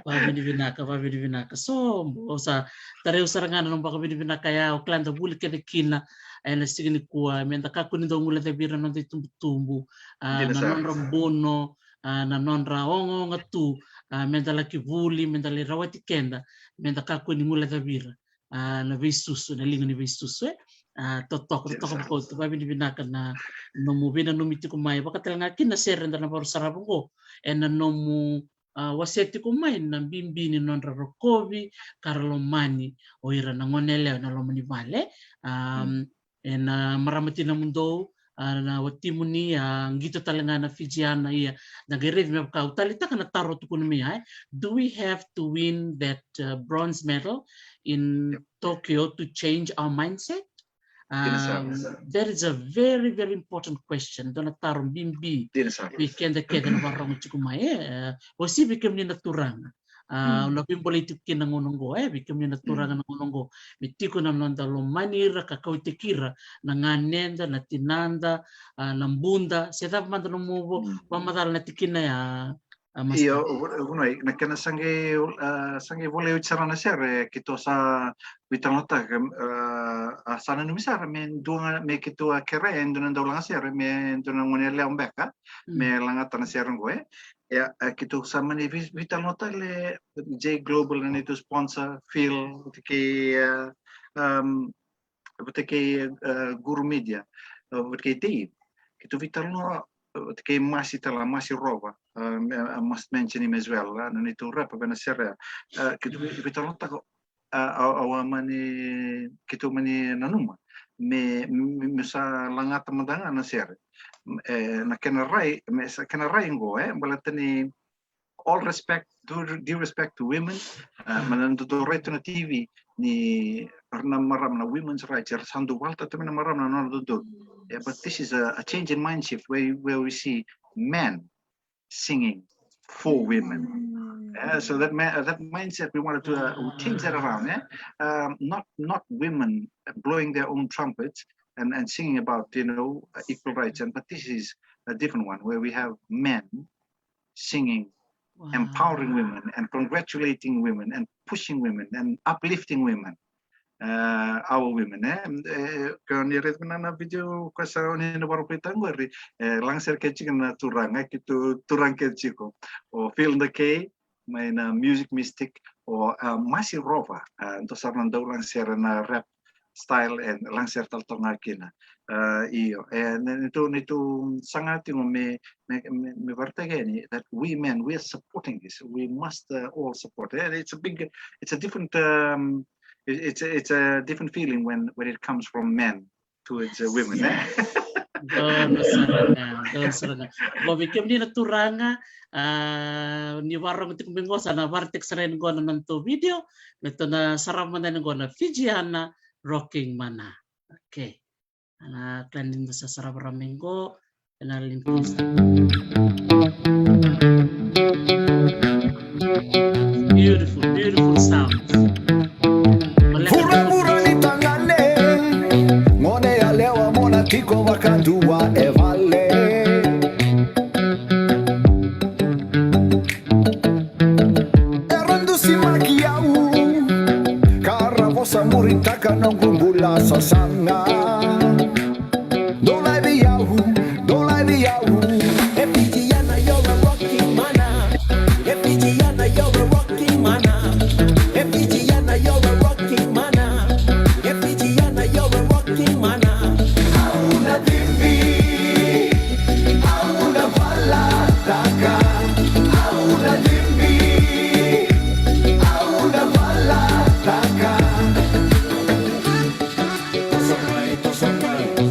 Vakavinavinaka, vakavinavinaka. So, au sa tarai au sara ga na nomu vakavinavinaka ya, au kila da vuli kece kina ena siga nikua, me da kakua ni dau guilecavi ira na noda itubutubu, a, na nodra buno, a, na nodra ogaoga tu, a, me da laki vuli, me da lai rawati keda, me da kakua ni guilecavi ira, a, na veisusu, na liga ni veisusu, e. A, totoka, totoka vakauti, vakavinavinaka na nomu veinanumi tiko mai, vakatale ga kina sere eda na vakarau sarava oqo, ena nomu, a, wasea tiko mai na bibi ni nodra rokovi ka ra lomani o ira na goneyalewa ena loma ni vale. A, ena marama tinamudou, a, na watimuni, a, qito tale ga na Fijiana, ia, da qai raici me vaka au taleitaka na taro tukuna mai ya, e. Do we have to win that, uh, bronze medal in Tokyo to change our mindset? Um, that is a very, very important question. Dua na taro bibi vei keda kece na vakarorogo tiko mai, e, e, o si vei kemuni na turaga. A, au na veibolei tiko kina na gauna oqo, e, vei kemuni na turaga na gauna oqo. Me tiko na noda lomani ira ka kauaitaki ira na ganeda, na tinada, a, na buda, se cava mada nomu vakamacala na tikina ya, a, Master. Io, Vunua, na kena sa qai, a, sa qai volai oti sara na sere, keitou sa veitalanoataka, a, a sa nanumi sara me dua ga, me keitou a kerea e dua na daulagasere, me dua na goneyalewa beka me lagata na sere oqo, e. Ia, e, keitou sa mani vei, veitalanoataka le J Global, na neitou sponsor, Phil, vata kei, e, um, vata kei, e, Guru Media, e, vata kei Dave. Keitou veitalanoa, kei Masi tale, Masi Rova, uh, I must mention him as well, uh, na neitou rap vei na sere. Uh, keitou, keitou talanoataka, uh, au, au a mani, keitou mani nanuma me, me, me sa lagata mada ga na sere. E, na kena rai, me sa kena rai qo, e, baleta ni all respect, due, due respect to women, uh, ma na dodonu rai tu na T V ni ra na marama na women's rights, era sa dau valatata mai na marama na nona dodonu. Yeah, but this is a, a change in mind shift where, where we see men singing for women. Yeah, so that ma- that mindset we wanted to, uh, change that around. Yeah, um, not not women blowing their own trumpets and and singing about, you know, uh, equal rights, and but this is a different one where we have men singing, empowering women and congratulating women and pushing women and uplifting women. Uh, our women, e, e, ka ni raica na, na video ka sa oni na varakuita qori, e, lagasere ke tiko na turaga, keitou turaga ke tiko o Phil the K mai na Music Mystic, o, uh, Masi Rova, uh, dua sara na dau lagasere na rap style, e lagasere tale toka ga kina. Uh, io, e, ni, ni tu, ni tu saga tiko me, me, me, me varataki yani that we men, we are supporting this. We must, uh, all support. And it's a big, it's a different, um, it, it's a, it's a different feeling when, when it comes from men towards, uh, women, e? Donu sara ga, donu sara ga. Qo vei kemuni na turaga, a, ni vakarorogo tiko mai qo, sa na varataki sara yani qo na nodatou video, me tou na sarava mada yani qo na Fijiana Rocking Mana. Okay. Na kila ni da sa sarava rawa mai qo, ena link list. Beautiful, beautiful sound. Vuravura ni tagane, gone yalewa, mona tiko vakadua e vale. Era dusimaki au, ka ra vosa muritaka noqu bula sasaga. Dou lai vei au, dou lai vei au. E Fijiana, you're a rocking mana. E Fijiana, you're a rocking mana. E Fijiana, you're a rocking mana. E Fijiana, you're a rocking mana. Au na cimbi, au na valataka. Au na cimbi, au na valataka. Toso mai, toso mai.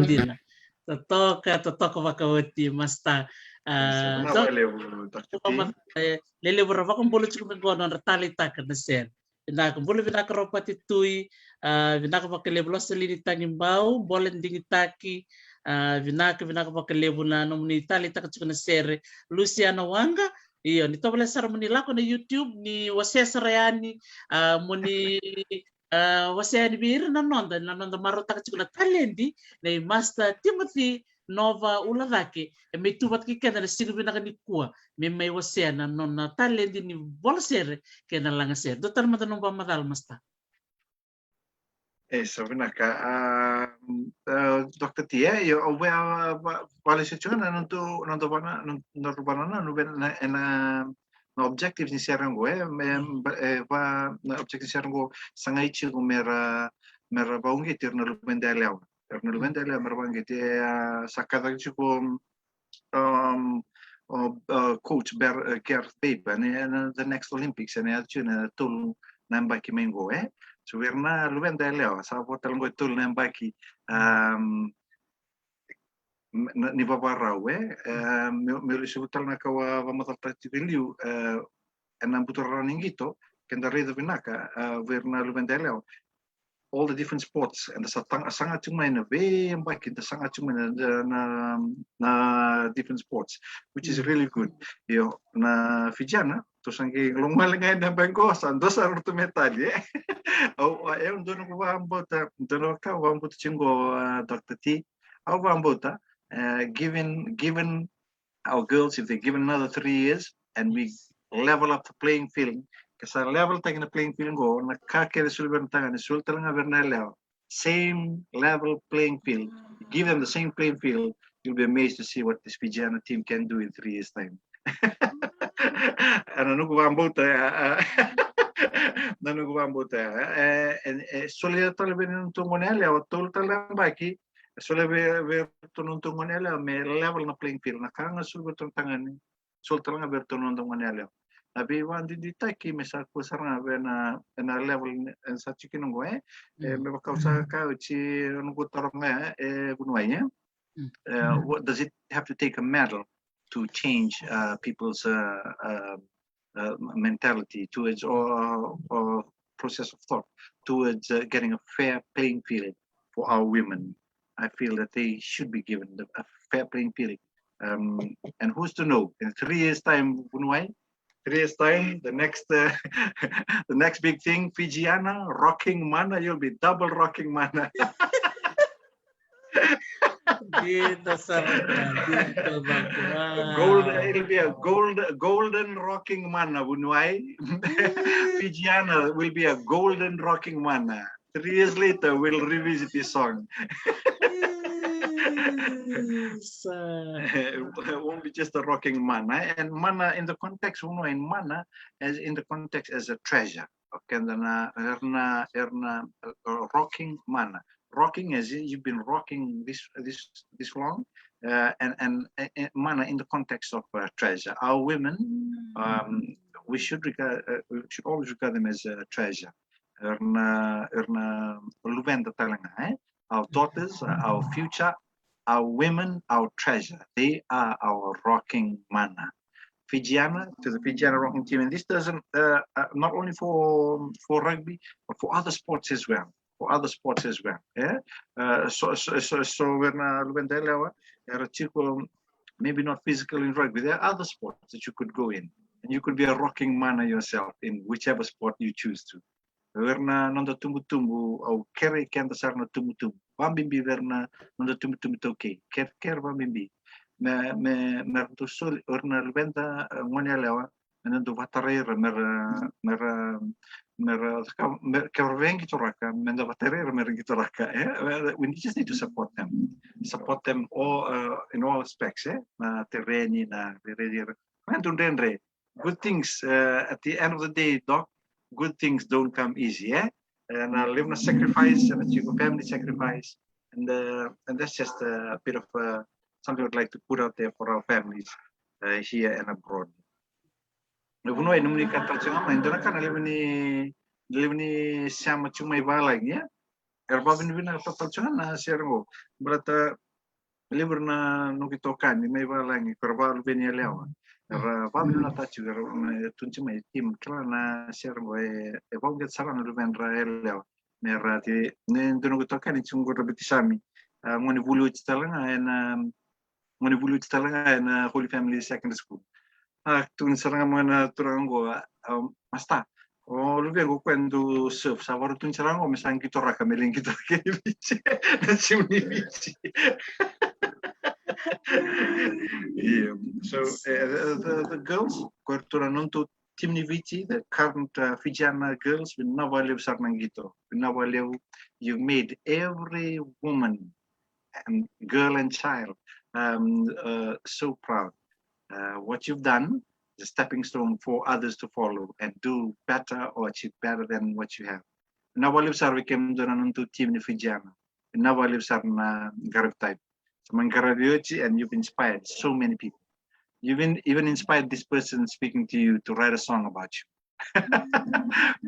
Dina. Totoka, totoka vakaoti, Master. Ah, Sa so, vakalevu, Doctor T. Master, e, lelevu ra vakabula tiko mai qo na nodra taleitaka na sere. Vinaka, bula vinaka Ropati Tui, ah, vinaka vakalevu Loselini Tagibau, Bole Digitaki, ah, vinaka, vinaka vakalevu na nomuni taleitaka tiko na sere, Luciana Waqa. Io, ni tovolea sara mo ni lako na YouTube, ni wasea sara yani, ah, mo ni, ah, wasea yani vei ira na noda, na noda marautaka tiko na taledi nei Master Timothy Nova Ulacake, e mai tu vata kei keda na siga vinaka nikua, me mai wasea na nona taledi ni vola sere kei na laga sere. Dua tale mada na nomu vakamacala, Master. E, sa vinaka. Ah, ah, Doctor T, e, io, au via, ah, va-, vakalesuya tiko na noda, noda vana, noda vanua, noda, na, na, na objectives ni sere qo, e, me, e, va, na objectives ni sere qo, sa qai tiko me ra, me ra vakauqeti ira na luveda yalewa. Ira na luveda yalewa, me ra vakauqeti, e, ah, sa kaci tiko, um, o, uh, coach Ber-, uh, Gareth Baber, ne, na, the next Olympics, ne, ena tolu na yabaki mai qo, e? So, vei ira na luveda yalewa, sa vo tale qo e tolu na yabaki, um, na, ni vavarau, e? Um, meu, meu lesu tale na ka au vakamacalataka tiko e liu, e, ena buturara ni qito, ke da raica vinaka, e, vei ira na luveda yalewa, all the different sports, and sa tag-, saga tiko mai na veiyabaki, da saga tiko mai na, na, na different sports, which is really good. Io, na Fijiana, tou sa qai lomale ga ena yabaki qo, sa dua sara ratou metali, e? Au, au, e, dua na ka au vakabauta, dua na ka au vakabauta tiko qo, a, Doctor T, au vakabauta, e, given, given our girls, if they're given another three years and we level up the playing field, ke sa level taki na playing field qo, na ka kece soli vei ira na tagane, soli tale ga vei ira na yalewa. Same level playing field. Give them the same playing field. You'll be amazed to see what this Fijiana team can do in three years' time. Na noqu vakabauta, e, e, na noqu vakabauta, e, e, e, soli tale vei iratou na gone yalewa, tolu tale na yabaki, soli vei, vei iratou na gone yalewa me level na playing field. Na ka ga soli vei iratou na tagane, soli tale ga vei iratou na gone yalewa. Na veivakaduiduitaki me sa kua sara ga vei na, na level e sa tiko kina qo, e? E, me vaka au sa kaya oti, noqu taro ga, e, Vuniwai, e? E, what, does it have to take a medal to change, uh, people's, uh, uh, uh, mentality towards, or, or process of thought towards, uh, getting a fair playing field for our women? I feel that they should be given the, a fair playing field. Um, and who's to know? In three years' time, Vuniwai, three years' time, the next, uh, the next big thing, Fijiana, rocking mana, you'll be double rocking mana. Dina sara ga, dina sara ga. Gold, it'll be a gold, golden rocking mana, Vuniwai. Fijiana will be a golden rocking mana. Three years later, we'll revisit this song. It won't be just a rocking mana. And mana in the context, Vuniwai, in mana, as in the context as a treasure. Okay, and then, uh, era na, era na, uh, rocking mana. Rocking as in you've been rocking this, this, this long, uh, and, and, and mana in the context of, uh, treasure. Our women, um, we should regard, uh, we should always regard them as a treasure. Era na, era na luveda tale ga, e? Our daughters, uh, our future, our women, our treasure. They are our rocking mana. Fijiana, to the Fijiana rocking team. And this doesn't, uh, uh, not only for, for rugby, but for other sports as well. For other sports as well. Yeah? Uh, so, so, so, so era na luveda yalewa, era tiko, maybe not physical in rugby. There are other sports that you could go in. And you could be a rocking mana yourself in whichever sport you choose to. Era na noda tubutubu, au kerei keda sara na tubutubu. Vabibi era na noda tubutubu iTaukei. Ker, ker vabibi. Me, me, me ratou soli, era na luveda, eh, gone yalewa, me da dau vatarai ira, me ra, me ra, me ra, ka, me, ke ra via qitoraka, me da vatarai ira, me ra qitoraka, eh? We just need to support them. Support them all, uh, in all aspects, eh? Na tereni, na rairai ira. Me da dredre. Good things, uh, at the end of the day, Doc, good things don't come easy, eh? And, uh, levu na sacrifice, and it's your family sacrifice. And, uh, and that's just a bit of, uh, something I'd like to put out there for our families, uh, here and abroad. Na Vuniwai, nomuni ka tale tiko ga mai, dua na ka na levu ni, levu ni sema tiko mai valagi, eh? era vavinavinaka toka tiko na sere qo. Baleta levu na noqu itokani mai valagi, ko era valuve ni yalewa. Era vavinavinaka tiko, era na tuji mai team, kila na sere qo e, e vauqeta sara na luvedra yalewa. Me ra ti, ne dua noqu itokani tiko qo ra bitisami. A, gone vuli oti tale ga ena, gone vuli oti tale ga ena Holy Family Secondary School. A, tukuni sara ga mai na turaga qo, a, a, masta. O luvequ ko e dau surf, sa vakarau tukuni sara ga qo me sa qitoraka, me lai qitoraka ni Viti. Na team ni Viti. Io. So, e, the, the, the girls, ko iratou na nodatou team ni Viti, the current, uh, Fijiana girls, vinaka vakalevu sara na qito. Vinaka vakalevu, you made every woman and girl and child, um, uh, so proud. Uh, what you've done is a stepping stone for others to follow and do better or achieve better than what you have. Vinaka vakalevu sara vei kemudou na nodatou team ni Fijiana. Vinaka vakalevu sara na qaravi type. Sa mai qaravi oti, and you've inspired so many people. You've even, even inspired this person speaking to you to write a song about you.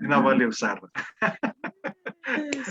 Vinaka vakalevu sara.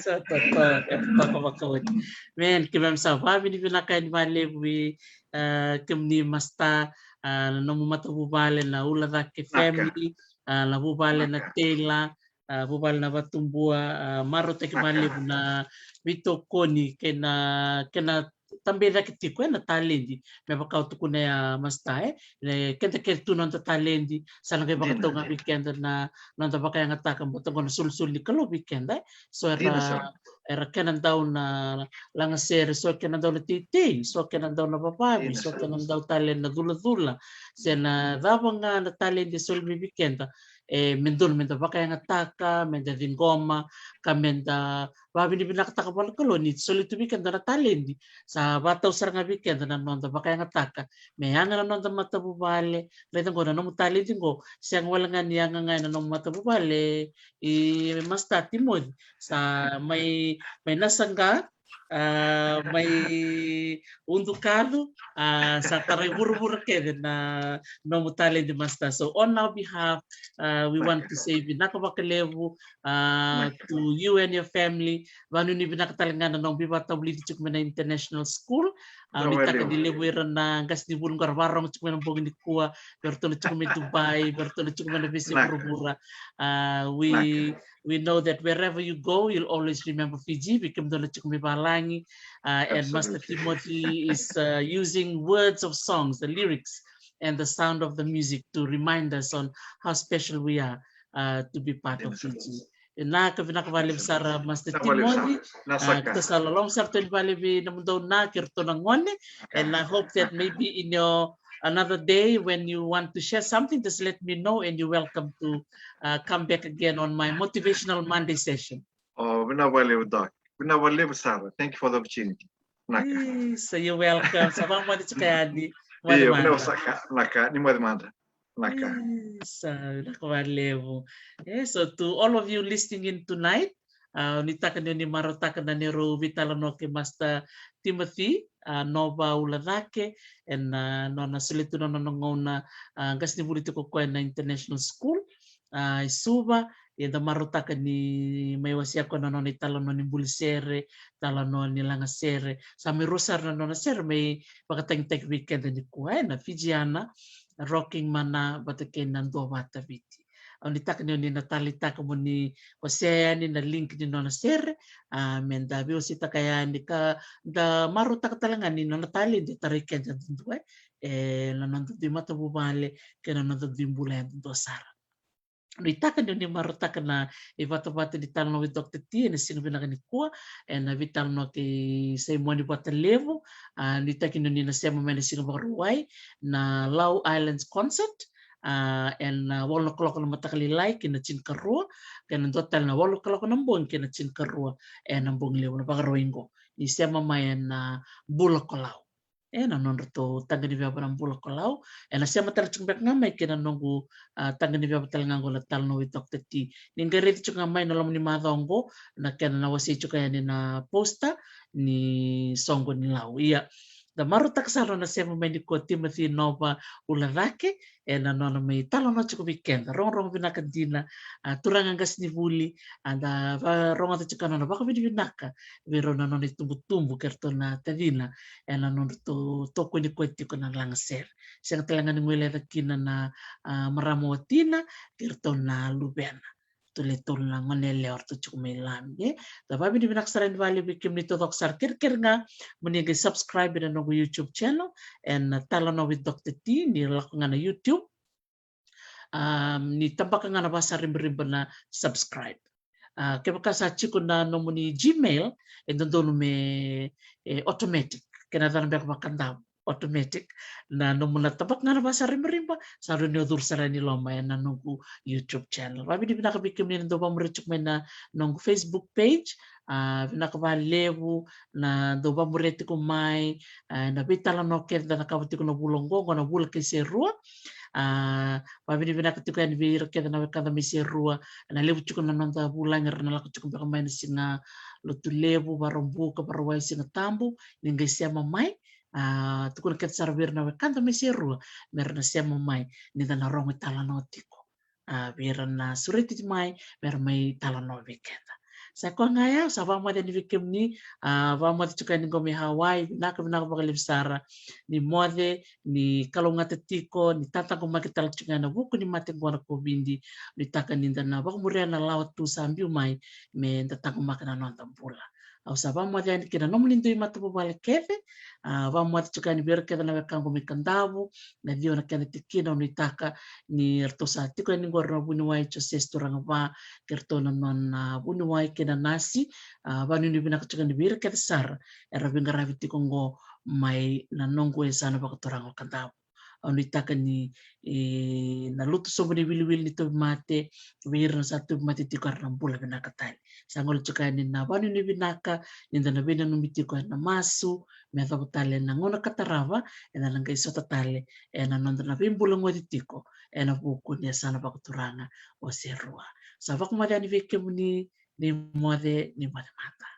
Sa totoka, totoka vakaoti. Man, keimami sa vavinavinaka yani vakalevu vei, a, kemuni masta, a, na nomu matavuvale na Ula Cake family, a, na vuvale na Taylor, a, vuvale na Vatubua, a, marautaki vakalevu na veitokoni kei na, kei na tabe cake tiko ena taledi. Me vaka au tukuna ya masta, e, e, keda kece tu noda taledi, sa na qai vakatauga vei keda na noda vakayagataka, baleta qo na solisoli ni Kalou vei keda, e. So era, era kena dau na lagasere, so kena dau na teitei, so kena dau na vavavi, so kena dau tale na culacula, se na cava ga na taledi e soli mai vei keda, e, me donu meda vakayagataka, meda ciqoma, ka meda vavinavinakataka vua na Kalou ni soli tu vei keda na taledi. Sa vatau sara ga vei keda na noda vakayagataka me yaga na noda matavuvale. Raica qo na nomu taledi qo, sega wale ga ni yaga ga ena nomu matavuvale, i masta Timoci, sa mai, mai nasaqa, a, mai udukacu, a, sa tarai vuravura kece na nomu taledi masta. So on our behalf, a, we want to say vinaka vakalevu, a, to you and your family. Vakanuinui vinaka tale ga na nomu veivakatavulici tiko mai na international school. A, nuitaka ni levu ira na qasenivuli qo ra vakarogo tiko mai na bogi nikua, vei ratou na tiko mai Dubai, vei ratou na tiko mai na veiyasai vuravura. A, we, we know that wherever you go, you'll always remember Fiji. Vei kemudou na tiko mai valagi, a, and Masta Timoci is, a, using words of songs, the lyrics, and the sound of the music to remind us on how special we are, a, to be part of Fiji. Vinaka, vinaka vakalevu sara Masta Timoci. A, keitou sa loloma sara tu yani vakalevu vei nomudou na, kei ratou na gone. And I hope that maybe in your another day when you want to share something, just let me know and you're welcome to, uh, come back again on my Motivational Monday session. O, vinaka vakalevu, Doc. Vinaka vakalevu sara. Thank you for the opportunity. Vinaka. Isa, you're welcome. Sa vakamoce tiko yani. Io, vinaka saka. Vinaka, ni moce mada. Vinaka. Isa, vinaka vakalevu. E, so to all of you listening in tonight, a, nuitaka ni oni marautaka na neirau veitalanoa kei Masta Timoci, a, Nova Ulacake, ena, a, nona solia tu na nona gauna, a, qasenivuli tiko o koya na international school, a, i Suva. Ia da marautaka ni mai wasea koya na nona italanoa ni buli sere, talanoa ni laga sere. Sa mai rua sara na nona sere mai vakatagitaki vei keda nikua, e, na Fijiana, Rocking Mana, vata kei na Duavata Viti. Au nuitaka ni oni na taleitaka mo ni wasea yani na link ni nona sere, a, meda veiwaseitaka yani ka da marautaka tale ga ni nona taledi e tarai keda yadudua, e, e, na noda dui matavuvale kei na noda dui bula yadudua sara. Nuitaka ni oni marautaka na ivatavata ni Talanoa with Doctor T ena siga vinaka nikua, ena veitalanoa kei Saimoni Vatalevu. A, nuitaki ni oni na sema mai ena siga Vakarauwai na Lau Islands Concert, a, ena, a, walu na kaloko na mataka lailai kei na tinikarua, kei na dua tale na walu na kaloko na bogi kei na tinikarua ena bogi levu na Vakarauwai qo. Ni sema mai ena, a, Bula ko Lau. E, na nodratou taqa ni veva na Bula ko Lau. Ena sema tale tiko beka ga mai kei na noqu, a, taqa ni veva tale ga qo na Talanoa with Doctor T. Ni qai raici tiko ga mai na loma ni macawa qo na kena na wasei tiko yani na poster ni soqo ni Lau. Ia, Da marautaka sara na sema mai ni ko Timothy Nova Ulacake, ena nona mai talanoa tiko vei keda. Rogorogo vinaka dina, a, turaga qasenivuli, a, da varogoca tiko na nona vakavinavinaka vei rau na nona itubutubu kei ratou na tacina, ena nodratou tokoni koya tiko na lagasere. Sega tale ga ni guilecavi kina na, a, marama watina kei ratou na luvena. Ratou le tolu na gone yalewa ratou tiko mai Lami, e. Da vakavinavinaka sara yani vakalevu vei kemuni taucoko sara. Kerekere ga mo ni qai subscribe ena noqu YouTube channel, ena Talanoa with Doctor T, ni lako ga na YouTube. A, ni tabaka ga na vasaribariba na subscribe. A, kevaka sa tiko na nomuni Gmail, e dodonu me, e, automatic. Kena yacana beka vakadavu, automatic. Na nomuni tabaka ga na vasaribariba, sa rawa ni o curu sara yani i loma ena noqu YouTube channel. Vakavinavinaka vei kemuni na dau vamuria tiko mai na noqu Facebook page. A, vinaka vakalevu na dau vamuria tiko mai, a, na veitalanoa kece da cakava tiko na vula oqo, oqo na vula kei Serua. A, vakavinavinaka tiko yani vei ira kece na wekada mai Serua. Na levu tiko na noda vulagi era na lako tiko beka mai na Siga Lotulevu, Vakaraubuka, Vakarauwai, Sigatabu, ni qai sema mai. A, tukuna kece sara vei ira na wekada mai Serua me ra na sema mai, ni da na rogo italanoa tiko. A, vei ira na sureti mai me ra mai talanoa vei keda. Sa koya ga ya, sa vakamoce yani vei kemuni, a, vakamoce tiko yani qo mai Hawaii, vinaka, vinaka vakalevu sara. Ni moce, ni kalougata tiko, ni tataqomaki tale tiko ga ena vuku ni mate qo na COVID, ni taka ni da na vakamuria na lawa tu sa biu mai, me da taqomaka na noda bula. Au sa vakamoce yani kei na nomuni dui matavuvale kece, a, vakamoce tiko yani vei ira kece na wekaqu mai Kadavu, na ciwa na kena tikina, au nuitaka ni ratou sa tiko yani qori na vuniwai Jose Turagava, kei ratou na nona vuniwai kei na nasi, a, vakanuinui vinaka tiko yani vei ira kece sara era veiqaravi tiko qo mai na noqu yasana vakaturaga o Kadavu. Au nuitaka ni, e, na lotu sobu ni wiliwili ni tauvimate, vei ira na sa tauvimate tiko era na bula vinaka tale. Sa gole tiko yani na vakanuinui vinaka, ni da na veinanumi tiko ena masu, me yacova tale na gauna ka tarava, eda na qai sota tale ena noda na veibulagoci tiko ena vuku ni yasana vakaturaga o Serua. Sa vakamoce yani vei kemuni, ni moce, ni moce mada.